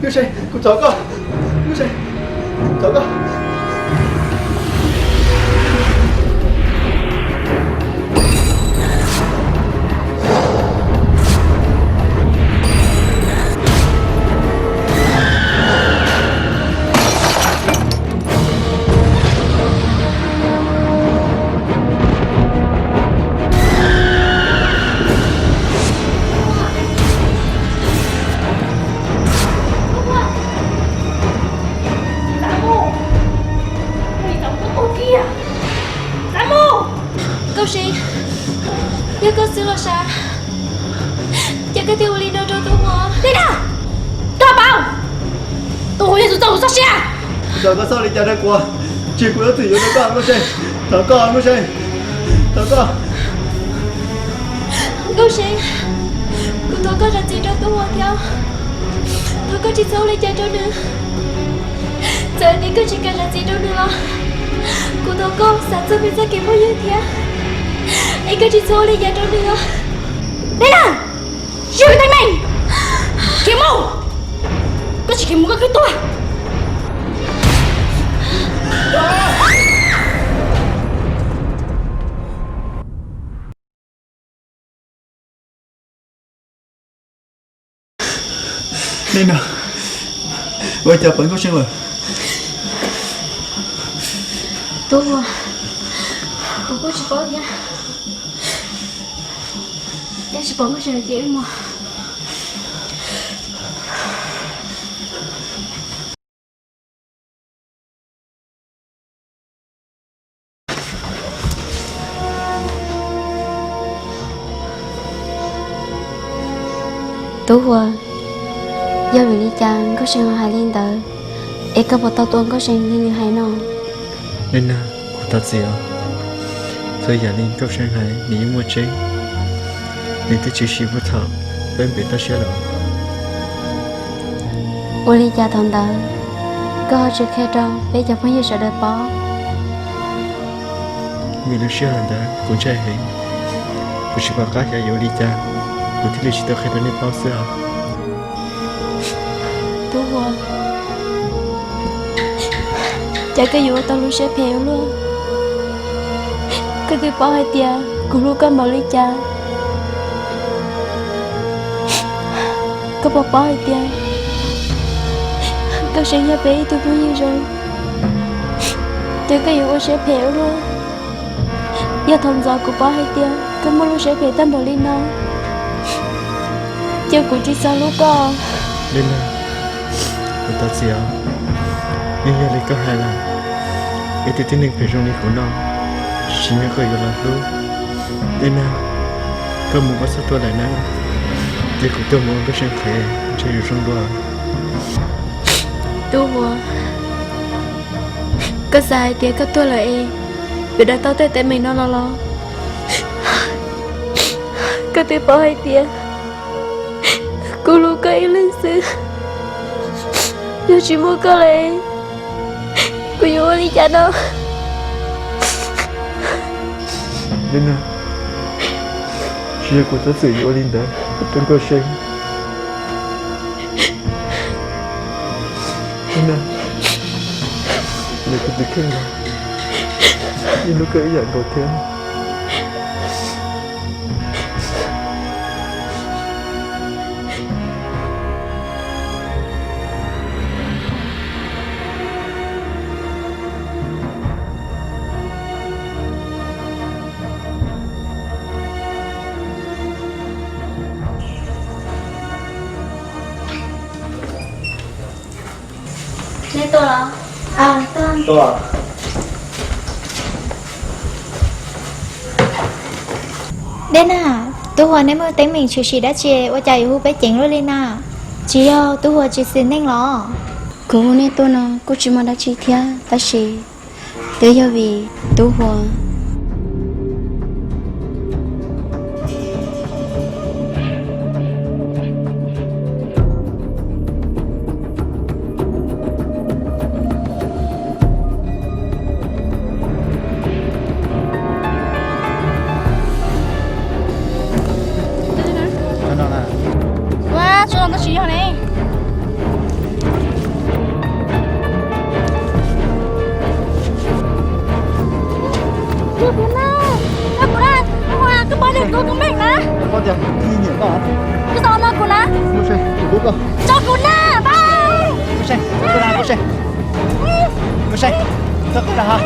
Nkauj Seej, kuv thov koj. Nkauj Seej, thov koj. Yog koj xwb los sav, ces koj thiaj ua li no rau Tub Huas. Dej Nag, koj paub, Tub Huas yog tus txo kuv txoj sia. Txawm koj xav ua li cas rau kuv, tsis, kuv yuav tsum yuav rau koj Nkauj See. Thov koj Nkauj See, thov koj. Nkauj See, kuv thov koj zam txim rau Tub Huas thiab. Thov koj tsis txhob ua li cas rau nws. Txawm tias koj tsis kam zam txim rau nws los kuv thov koj xav txog nws txoj kev phooj ywg thiab, es koj tsis txhob ua li cas rau nws os. Dej Nag, ywg teeb meem, khiav mus. Koj tsis khiav mus koj kuj tuag. Dej Nag, ua cas pom Nkauj See lawm? Tub Huas, kuv kuj tsis paub thiab. Yog tsis pom Nkauj See ces wb mus. Tub Huas, yog vim li cas Nkauj See ho hais li ntawd, es koj puas tau tua Nkauj See li nws hais no? Dej Nag, kuv thov txim os. Txawm yam li Nkauj See hais nws yeej muaj tseeb, nws twb tshwm sim puag thaum peb npem toj siab lawm. Ua li cas thaum ntawd koj ho tsis qhia rau peb cov phooj ywg sawv daws paub? Vim lub sij hawm ntawd kuv ntshai heev, kuv tsis pom qab xyov yuav ua li cas, kuv thiaj li tsis tau qhia rau nej paub xwb os. Tub Huas, cas koj yuav ua tau lub siab phem ua luaj? Koj twb paub hais tias kuv hlub koj npaum li cas. Koj puas paub hais tias Nkauj See yog peb ib tug phooj ywg zoo, ces koj yuav ua siab phem ua luaj? Yog thaum ntxov kuv paub hais tias koj muaj lub siab phem tag npaum li no, ces kuv tsis txhob hlub koj. Dej Nag, kuv thov txim os. Yeej yog li koj hais lawm, ib tug tib neeg phem zoo li kuv no, tsis nyog koj yuav los hlub. Dej Nag, koj mus koj txhob tuaj lawm na, ces kuv tuaj mus ua Nkauj See qhev ntshe yuav zoo dua. Tub Huas, koj xav hais tias koj tuag lawm es yuav daws tau tej teeb meem no los los? Koj twb paub hais tias kuv hlub koj ib leeg xwb, yog tsis muaj koj lawm, kuv yuav ua li cas no? Dej Nag, tsis yog kuv txhob txwm yuav ua li ntawd rau Nkauj See. Dej Nag, lawv kuv tus kheej los yeej hlub koj ib yam nkaus thiab. Nej tuaj los? Dej Nag, Tub Huas neb muaj teeb meem tshwm sim dab tsi ua cas yuav hu peb ceev luaj li na? Tsis yog Tub Huas tsis xis neej los? Kuv hu nej tuaj no kuj tsis muaj dab tsi thiab tab sis twb yog vim Tub Huas. Ua, tsuas ntawd tsis yog ne. Kuv na, kuv na, koj pom tias kuv, kuv meej na. Koj pom tias kuv nyiam koj. Koj tau no kuv na. Tso kuv na, pab. Nkauj See, txhob tuaj na Nkauj See. Nkauj See, txhob tuaj na ha.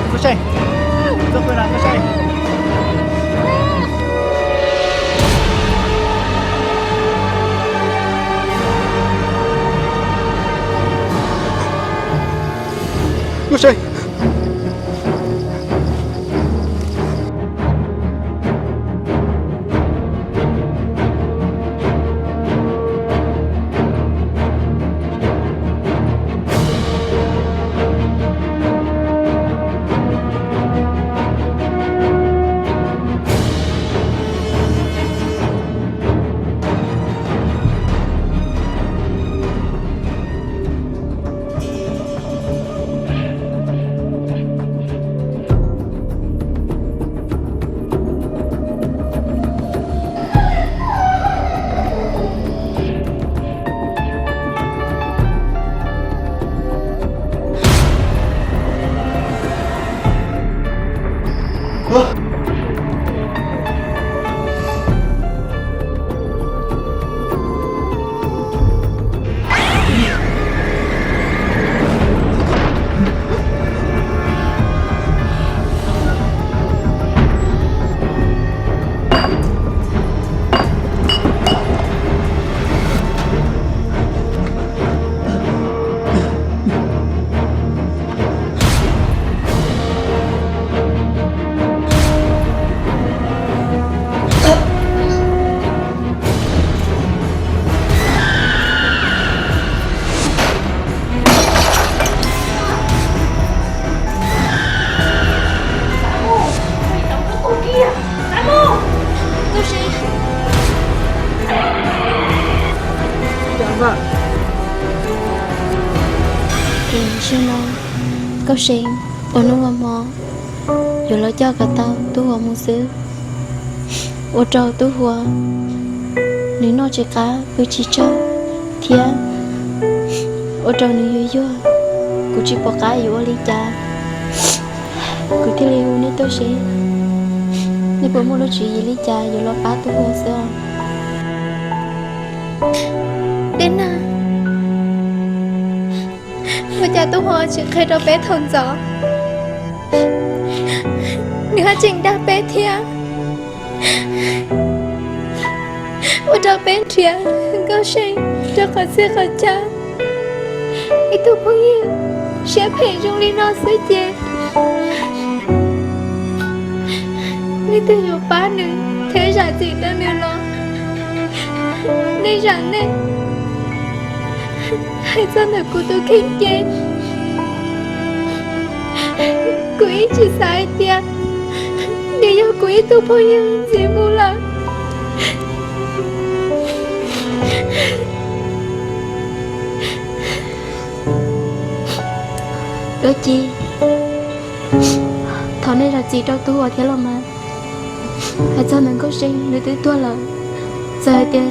Nkauj See, txhob tuaj na Nkauj See. Nkauj See. Nkauj See, ua hnub ua hmo yuav los coj kom tau Tub Huas mus xwb. Ua rau Tub Huas nws noj tsis qab pw tsis tsaug thiab ua rau nws yuag yuag, kuv tsis pom qab yuav ua li cas, kuv thiaj li hu nej tuaj seb nej puas muaj lub tswv yim li cas yuav los pab Tub Huas xwb os. Dej Nag, ua cas Tub Huas tsis qhia rau peb thaum ntxov, nws haj tseem dag peb thiab. Ua rau peb nrhiav Nkauj See rau qhov txhia qhov chaw, ib tug phooj ywg siab phem zoo li no xwb ces leej twg yuav pab nws thiab zam txim rau nws los? Nej zam nej. Hais txog ntawm kuv tus kheej ces kuv yeej tsis xav hais tias nws yog kuv ib tug phooj ywg ntxiv mus lawm. Dab Ci, thov nej zam txim rau Tub Huas thiab los mas. Hais txog ntawm Nkauj See, nws twb tuag lawm. Txawm hais tias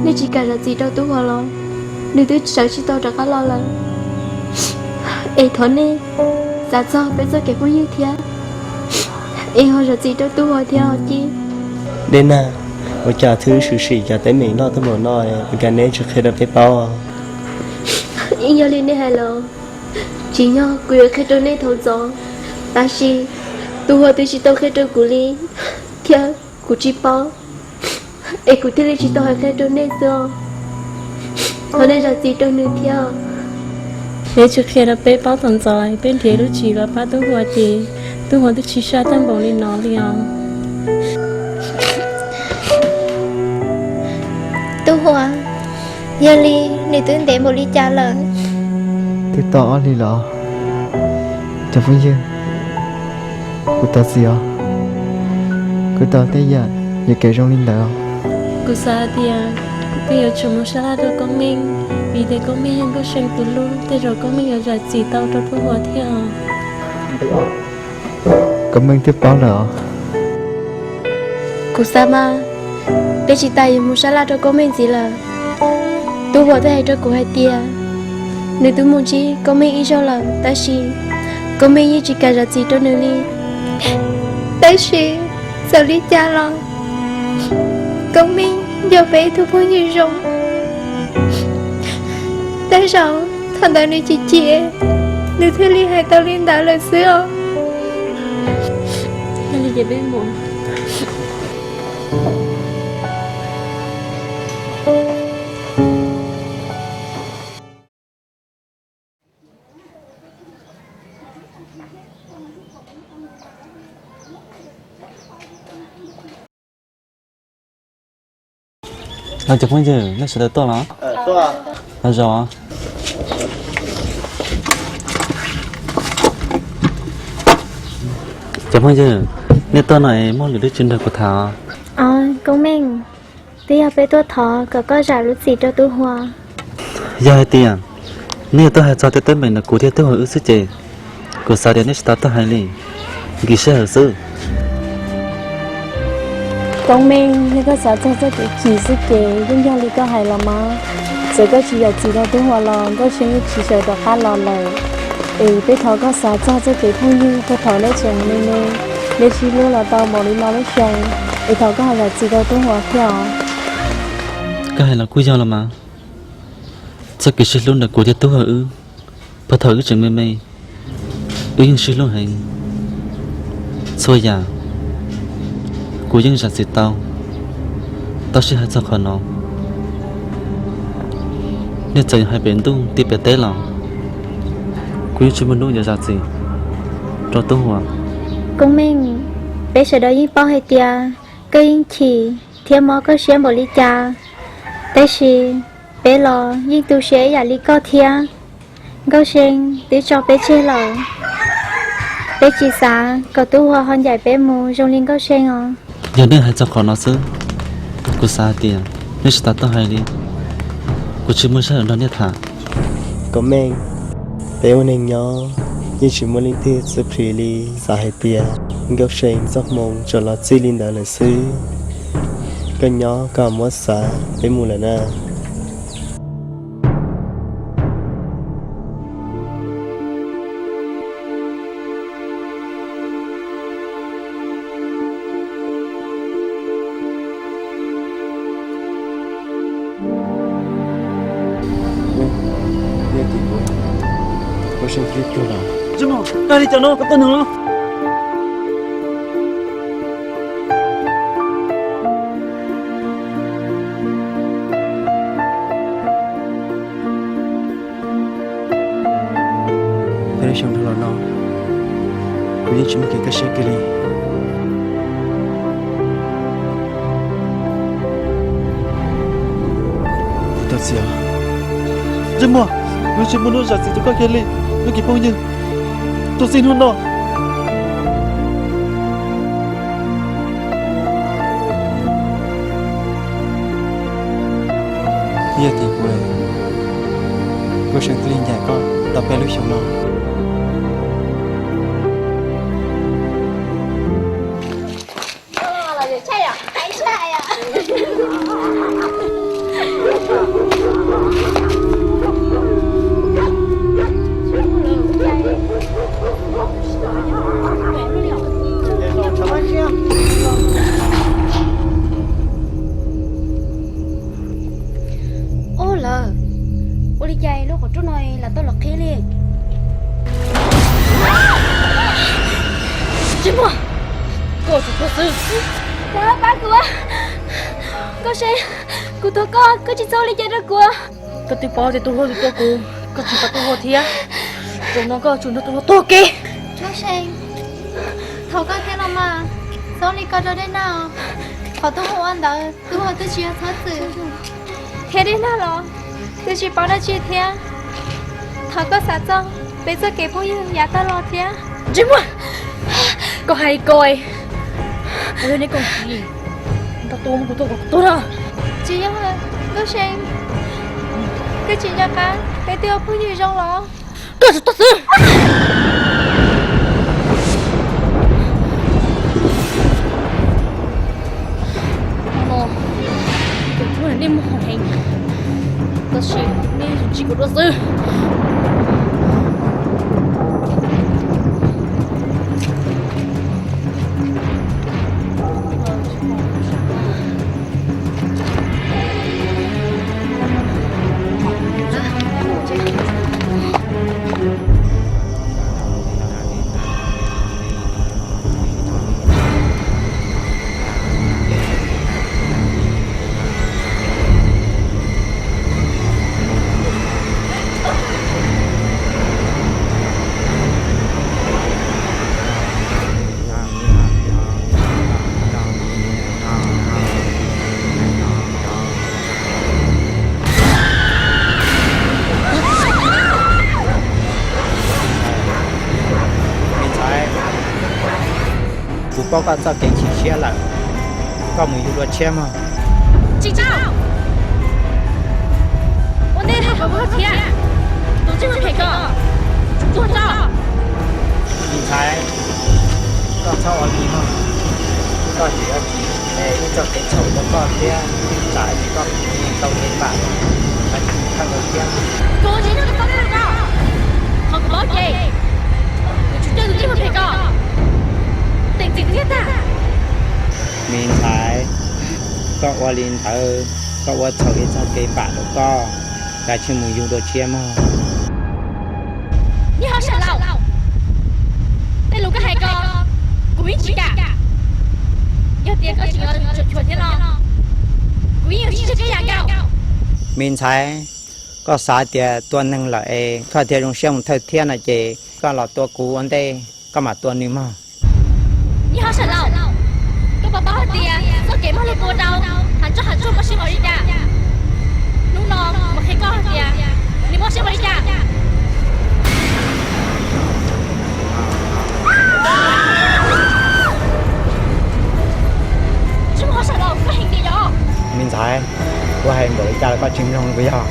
nej tsis kam zam txim rau Tub Huas los nws twb sawv tsis tau rov qab los lawm. Es thov nej xav txog peb txoj kev phooj ywg thiab, es ho zam txim rau Tub Huas thiab os Ci. Dej Nag, ua cas twb tshwm sim cov teeb meem loj tuaj npaum no, ua cas neb tsis qhia rau peb paub? Yeej yog li nej hais los, tsis yog kuv yuav qhia rau nej thaum ntxov, tab sis Tub Huas twb tsis tau qhia rau kuv li, thiab kuv tsis paub, es kuv thiaj li tsis tau hais qhia rau nej xwb os. Thov nej zam txim rau nws thiab. Neb tsis qhia rau peb paub thaum ntxov, peb nrhiav lub tswv yim los pab Tub Huas ces Tub Huas twb tsis sab tag npaum li no li os. Tub Huas, yog li nws twb ntev npaum li cas lawm? Twb tau ob hlis lawm. Cov phooj ywg, kuv thov txim os, kuv tau tej yam yuam kev zoo li ntawd. Kuv xav tias kuv twb yuav tsum mus sab laj rau Koob Meej, vim tias Koob Meej yog Nkauj See tus hlub, tej zaum Koob Meej yuav zam txim tau rau Tub Huas thiab. Koob Meej twb paub lawm os. Kuv xav mas peb tsis tas yuav mus sab laj rau Koob Meej ntxiv lawm. Tub Huas twb hais rau kuv hais tias nws twb mus ntsib Koob Meej ib zaug lawm, tab sis Koob Meej yeej tsis kam zam txim rau nws li. Tab sis txawm li cas los Koob Meej yog peb ib tug phooj ywg zoo. Tej zaum thaum ntawd nws chim chim, nws thiaj li hais tau li ntawd lawm xwb os. Cov phooj ywg, nej sawv daws tuaj los? Los zaum. Cov phooj ywg, nej tuaj no es muaj lwm tus tsis nrog kuv tham? Os, Koob Meej, twb yog peb tuaj thov kom koj zam lub txim rau Tub Huas. Yog hais tias nej yuav tuaj hais txog tej teeb meem ntawm kuv thiab Tub Huas wb xwb ces kuv xav tias nej tsis tas tuaj hais li, nkim sij hawm xwb. Koob Meej, yog koj xav txog txoj kev chim xwb ces yeej yog li koj hais los mas. Txawm koj tsis zam txim rau Tub Huas los Nkauj See yeej tsis sawv rov qab los lawm. Es peb thov koj xav txog txoj kev phooj ywg, puag thaum neb tseem me me, neb sib hlub los tau npaum li no lub xyoo, es thov koj ho zam txim rau Tub Huas thiab os. Koj hais los kuj yog los mas. Txoj kev sib hlub ntawm kuv thiab Tub Huas wb, puag thaum wb tseem me me, wb yeej sib hlub heev. Txhua yam kuv yeej zam txim tau. Tab sis hais txog qhov no, nej txawm yuav hais pem ntuj ti pem teb los, kuv yeej tsis muaj hnub yuav zam txim rau Tub Huas. Koob Meej, peb sawv daws yeej paub hais tias koj yeej chim thiab mob koj siab npaum li cas, tab sis peb los yeej tu siab ib yam li koj thiab. Nkauj See twb tso peb tseg lawm, peb tsis xav kom Tub Huas ho ncaim peb mus zoo li Nkauj See os. Yog nej hais txog qhov no xwb, kuv xav hais tias nej tsis tas tuaj hais li, kuv tsis muaj sij hawm nrog nej tham. Koob Meej, peb ua neeg nyob, Yeej tsis muaj leej twg txawj plhis li, xav hais tias Nkauj See txoj hmoo tsuas los txij li ntawd lawm xwb. Koj nyob koj muab xav, peb mus lawm na. Tsis mus, koj li cas no, koj tuaj nws los. Peb lub xyoo dhau los no, kuv yeej tsis muaj kev kaj siab kiag li. Kuv tuaj txiv os. Ntsej muag, kuv tsis muaj lub zam txim rau koj kiag li, lub kev phooj ywg. Tuaj txij hnub no. Yog tias kuv, kuv seem cia li ncaim koj tau peb lub xyoos no. Ub lawm, ua li cas lub qhov rooj no lam tau los qhib li? Tsis muaj, koj tsum tuag xwb. Pab kuv, Nkauj See, kuv thov koj, koj tsis txhob ua li cas rau kuv. Koj twb paub tias tus hluas tus tua kuv, koj tseem tua tus hluas thiab. Zaum no koj tsum nrog tus hluas tuag ua ke. Nkauj See, thov koj thiab los mas, txhob li ko rau Dej Nag. Qhov tus hluas ua ntawd, tus hluas twb tsis yog txhob txwm thiab Dej Nag los twb tsis paub dab tsi thiab. Thov koj xav txog peb txoj kev phooj ywg yav tag los thiab. Ntsej muag, koj hais li ko, ua li nej koom txiv nrog tuaj muab kuv tua kom kuv tuag na. Tsis yog, Nkauj See, koj tsis nco qab peb twb ua phooj ywg zoo los? Koj tsum tuag xwb. Hnub no, tus hlub nej muag heev, tab sis nej tsis kuv dua xwb. Me ntxhais, kuv paub koj txoj kev chim siab lawm, koj mus yug dua tshiab mog. Tsis tau. Ua ntej hais kom koj thiab, tus ntsej muag phem ko, tuag tso. Me ntxhais, koj txhob ua li mog, koj tseem yuav tsim ib txoj kev txhaum rau koj thiab, tsam ib ntsis koj tau kev npam los kav tsij thawj mus thiab. Kuv tsis nrog koj txob tej lus no, qhov kuv paub ces kuv tsum coj tus ntsej muag phem ko teem txim thiab tag. Me ntxhais, koj ua li ntawd koj ua txhaum ib txoj kev npam rau koj, kav tsij mus yug dua tshiab mog. Nej ho sam laus, tej lus koj hais ko kuv yeej tsis kam. Yog tias koj tseem yuav tsum chua thiab no, kuv yeej yuav tsis tseg koj yam nkaus. Me ntxhais, koj xav tias tua neeg lawm es koj thiaj zoo siab mus thawj thiab no ces koj los tua kuv ua ntej koj mam tua nws mog. Nej ho sam laus, koj puas paub hais tias txoj kev muaj lus tua rau, hav ntsuag hav ntsuag mob siab npaum li cas? Hnub no mam qhia koj hais tias nws mob siab npaum li cas. Tsis muaj qhov sam laus, koj heev tiag yog. Me ntxhais, kuv hais npaum li cas los koj tsis mloog puas yog?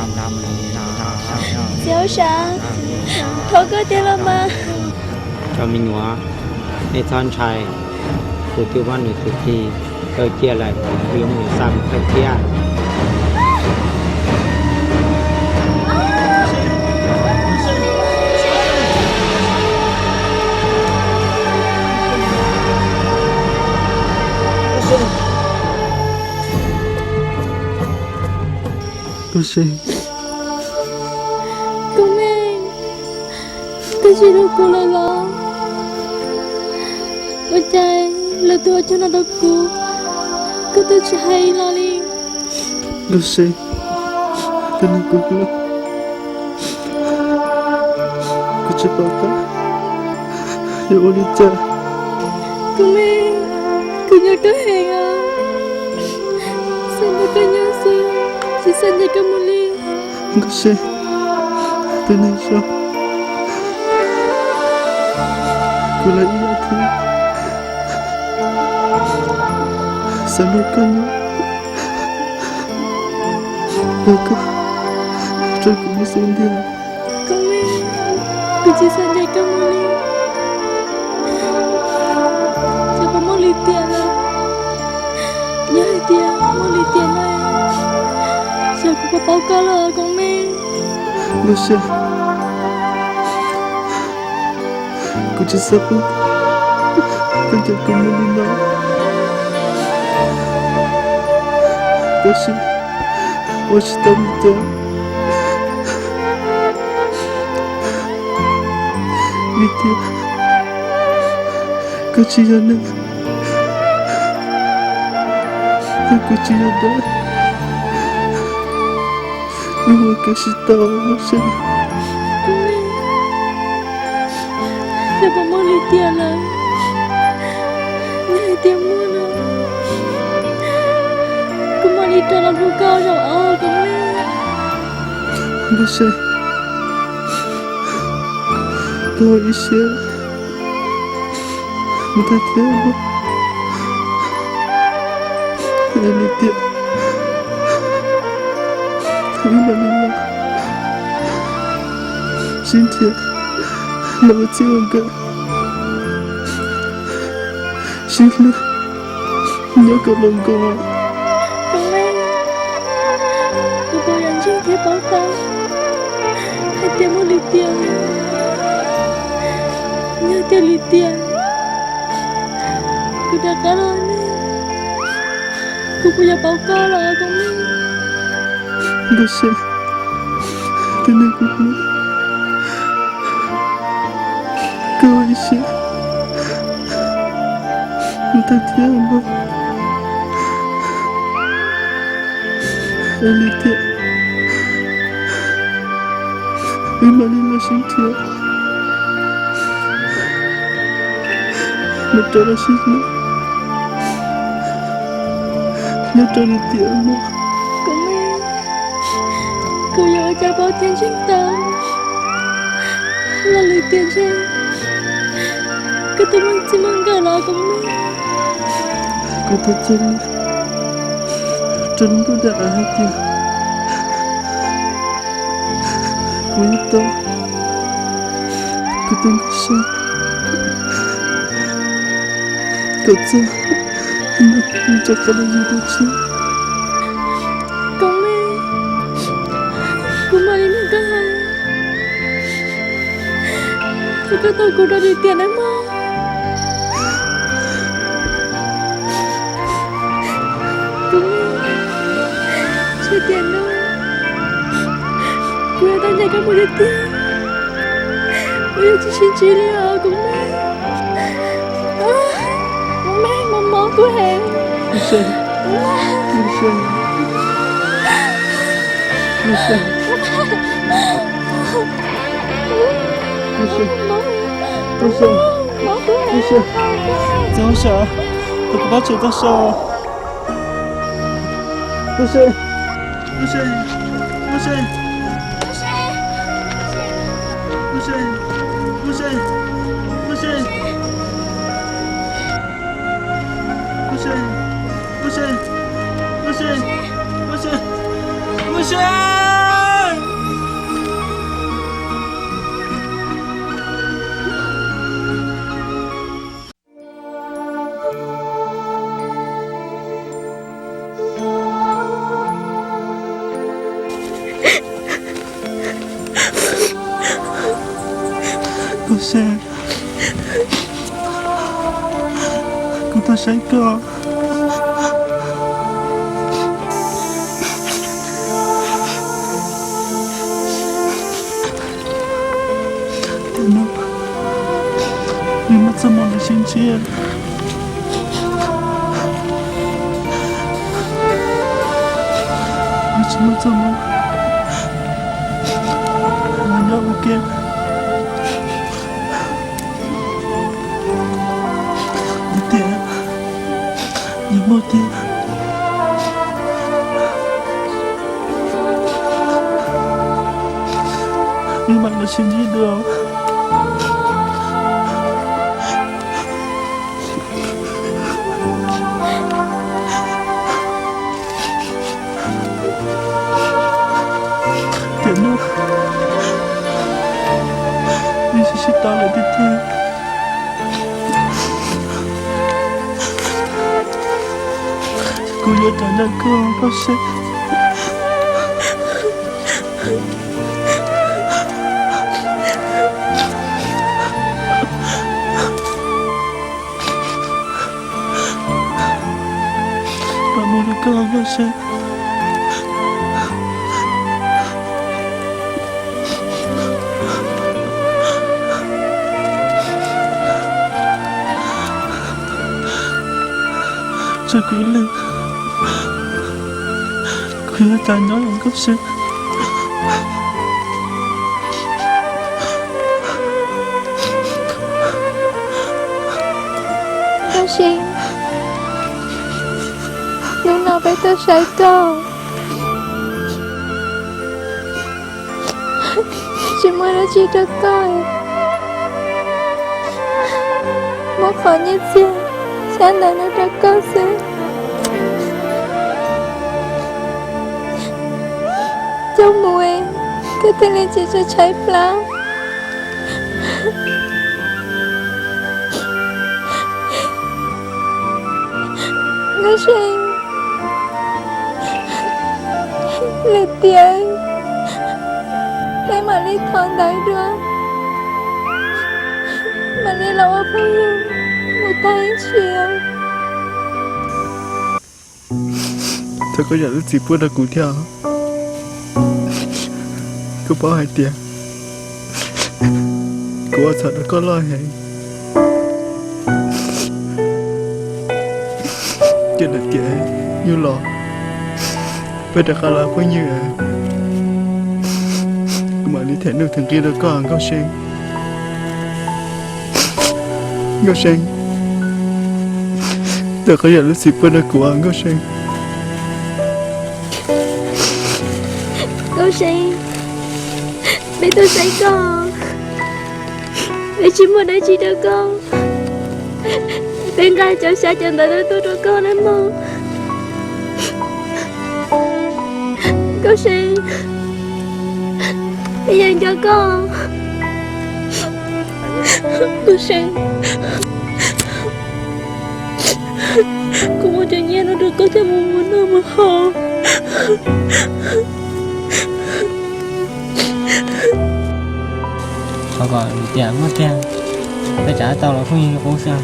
Txiv hauj sam, thov koj tiag los mas. Cov me nyuam, nej txhob ntshai, kuv twb muab nws tus tij kaw ciaj lawm, kuv yuav mus xa mus kawm thiab. Koj me, koj tsis hlub kuv lawm los? Ua cas lawv tuaj ua cuag no rau kuv, koj twb tsis hais los li. Lucy, tus neeg kuv hlub, kuv tsis pom qab yuav ua li cas. Koj me, kuv nco koj heev os. Xav nrog koj nyob xwb, tsis xav nrog koj mus li. Nkauj Seb, tus neeg zoo, kuv los ib yam thiab, xav nrog koj nyob, ua koj rau kuv ib xub ntiag. Koj me, kuv tsis xav nrog koj mus li. Xyov puas muaj lim tiam lawm. Yog hais tias muaj lim tiam no, xyov kuv puas paub koj lawm Koob me. Nkauj Seb, kuv tsis xav pub koj coj kuv mus li no. Tab sis ua tsis tau li cas, vim tias koj tsis yog neeg, thiab kuv tsis yog dab. Wb ua kev sib tau, Nkauj Seb. Xyov puas muaj lim tiam lawm. Yog hais tias muaj no, kuv mam li rov los hlub koj zaum ob Koob me. Nkauj Seb, koj ua ib siab mus tag thiab mog. Yog li tias wb mam li los sib nrhiav, los ua txij ua nkawm, sib hlub nyob kom laus nkaus. Koob me, kuv puas yuav ntseeg thiab paub tau hais tias muaj lim tiam? Yog tias lim tiam, kuv rov qab los ne, kuv puas yuav paub koj los Koob me? Nkauj Seb, tus neeg kuv hlub, koj ua ib siab mus tag thiab mog. Yog li tias wb mam li los sib nrhiav, mus rau los sib hlub nyob rau lim tiam mog. Koob me, kuv yuav ua cas paub thiab ntseeg tau los lim tiam ntshe koj twb muaj txij muaj nkawm los Koob me. Kuv thov txog rau lub ntuj dag av hais tias kuv yuav tau kuv tus Nkauj Seb kom txog hnub rov qab los yug dua tshiab. Koob me, kuv mam li nrog koj hais, thov koj tau kuv rau lim tiam nawb mog. Koob me, txij tiam no kuv yuav tau ncaim koj mus tiag tiag, kuv yuav tsis sib ntsib li os Koob me. Koob me, mob mob kuv heev. Txiv hauj sam, thov kuv pab tsev tag so. Nkauj Seb, Nkauj Seb, Nkauj Seb, Nkauj Seb, Nkauj Seb, Nkauj Seb, Nkauj Seb, Nkauj Seb, Nkauj Seb, Nkauj Seb. Tuaj saib koj. Tiam no, nws muaj txoj hmoo los sib ntsib, nws tsis muaj txoj hmoo los nyob ua ke. Tiam, nws muaj tiag, wb mam los sib ntsib dua. Tiam no, wb sib sib tau lawm tiag tiag. Kuv yuav rov nrog koj, Nkauj Seeb. Kuv mus rau koj, Nkauj Seeb. Tso kuv ib leeg, kuv yuav tau nyob, Nkauj Seeb. Nkauj Seeb, hnub no peb tuaj saib koj, tsis muaj dab tsi rau koj, muab qhov nyiaj txiag xyab ntawv no rau koj xwb. Coj mus, koj thiaj li tsis tshaib plab. Nkauj Seeb, lwm tiam peb mam li thov ntawv dua, mam li los ua phooj ywg mus tag ib ntsis. Thov koj zam lub txim pub rau kuv thiab. Kuv paub hais tias kuv ua txhaum rau koj loj heev. Ces lwm tiam yus los, peb rov qab los phooj ywg, kuv mam li them nuj them nqi rau koj, Nkauj Seeb. Nkauj Seeb, thov koj zam lub txim pub rau kuv, Nkauj Seeb. Nkauj Seeb, peb tuaj saib koj, peb tsis muaj dab tsi rau koj, peb nqa cov xyab cov ntawv tuaj rau koj nawb mog. Nkauj Seeb, peb yuav nco koj. Nkauj Seeb, kuv muab cov nyiaj no rau koj coj mus mus noj mus haus. Thov kom lwm tiam muaj tiag, peb rov qab tau los phooj ywg li qub xwb.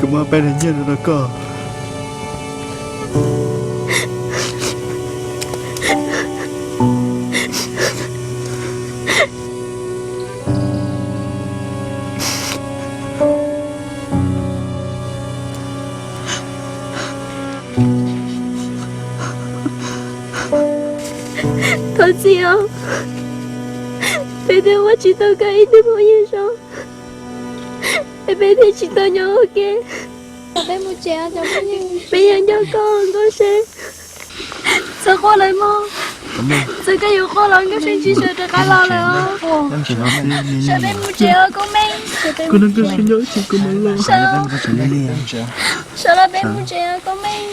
Kuv muab peb daim nyiaj no rau koj. Thov txim os, peb twb ua tsis tau koj ib tug phooj ywg zoo, es peb thiaj tsis tau nyob ua ke. Peb yuav nco koj, Nkauj Seeb. Txhob quaj lawm mog. Txawm koj yuav quaj los Nkauj Seeb tsis sawv rov qab los lawm os. Sawv peb mus tsev os Koob Meej. Sawv los peb mus tsev os Koob Meej.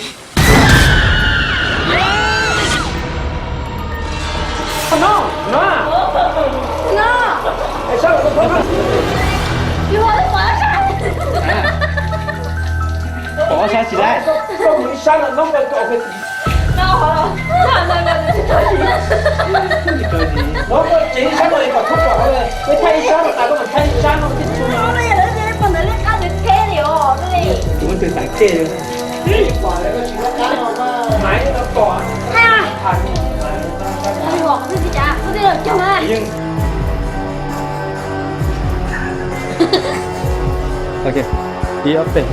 Ces maiv no kom, ha, ua li hom pheej tsis cav, koj tej los cog mas. Ok, ib ob peb.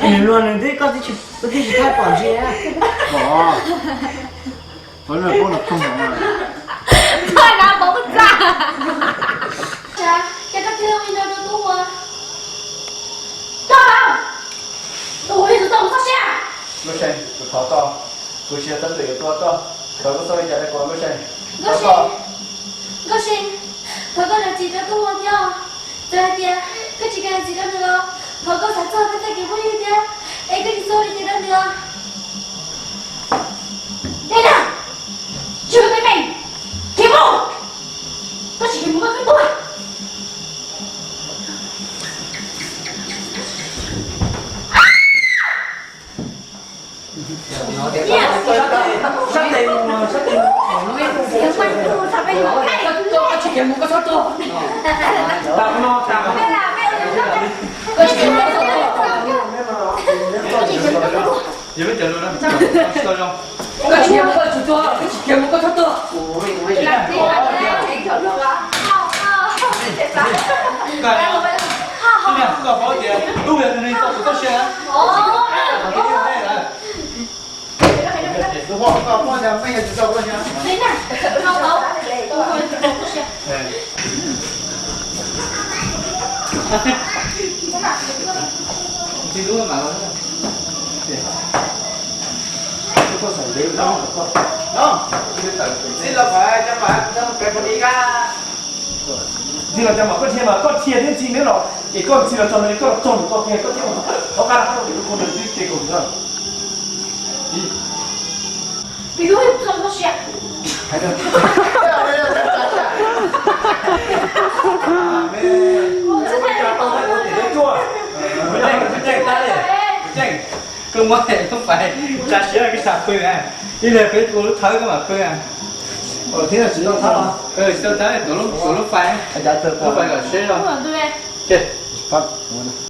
Nws luag nws twb, koj twb tsis, koj twb tsis tau pom ntsia. Qhov no poob no poob no. Koj na poob txaj. Cas koj cia li ua li no rau tub ua. Koj, tus ua li tus txog kuv txoj sia. Nkauj See, kuv thov koj, kuv tsis yog txhob txwm yuav tuag koj, thov koj txhob ua li cas rau kuv Nkauj See. Nkauj See, Nkauj See, thov koj zam txim rau tub ua thiab. Txawm hais tias koj tsis kam zam txim rau nws los thov koj xav txog koj txoj kev phooj ywg thiab, es koj tsis txhob ua li cas rau nws os. Dej na, tsis ua teeb meem, khiav mus, koj tsis khiav mus koj twb tuag. Koj tsis khiav mus koj txhob tuag, koj tsis khiav mus koj txhob tuag. Koj paub tias tub yog tus neeg txog kuv txoj sia. Ntxim los cov mas koj dhia mas koj dhia thiab ntxim neb los es koj ntxim los txog no koj los txog nws koj kiag koj thiab thov qab los koj tus koj nws twb ces kaum tus no. Pis tub, txog koj siab. Koj muab lub fais tsa siab koj sam pw na, ib leeg peb tua lub thawb koj mam pw na. Tsis tau thawb, tuav lub fais, lub fais kom siab zog.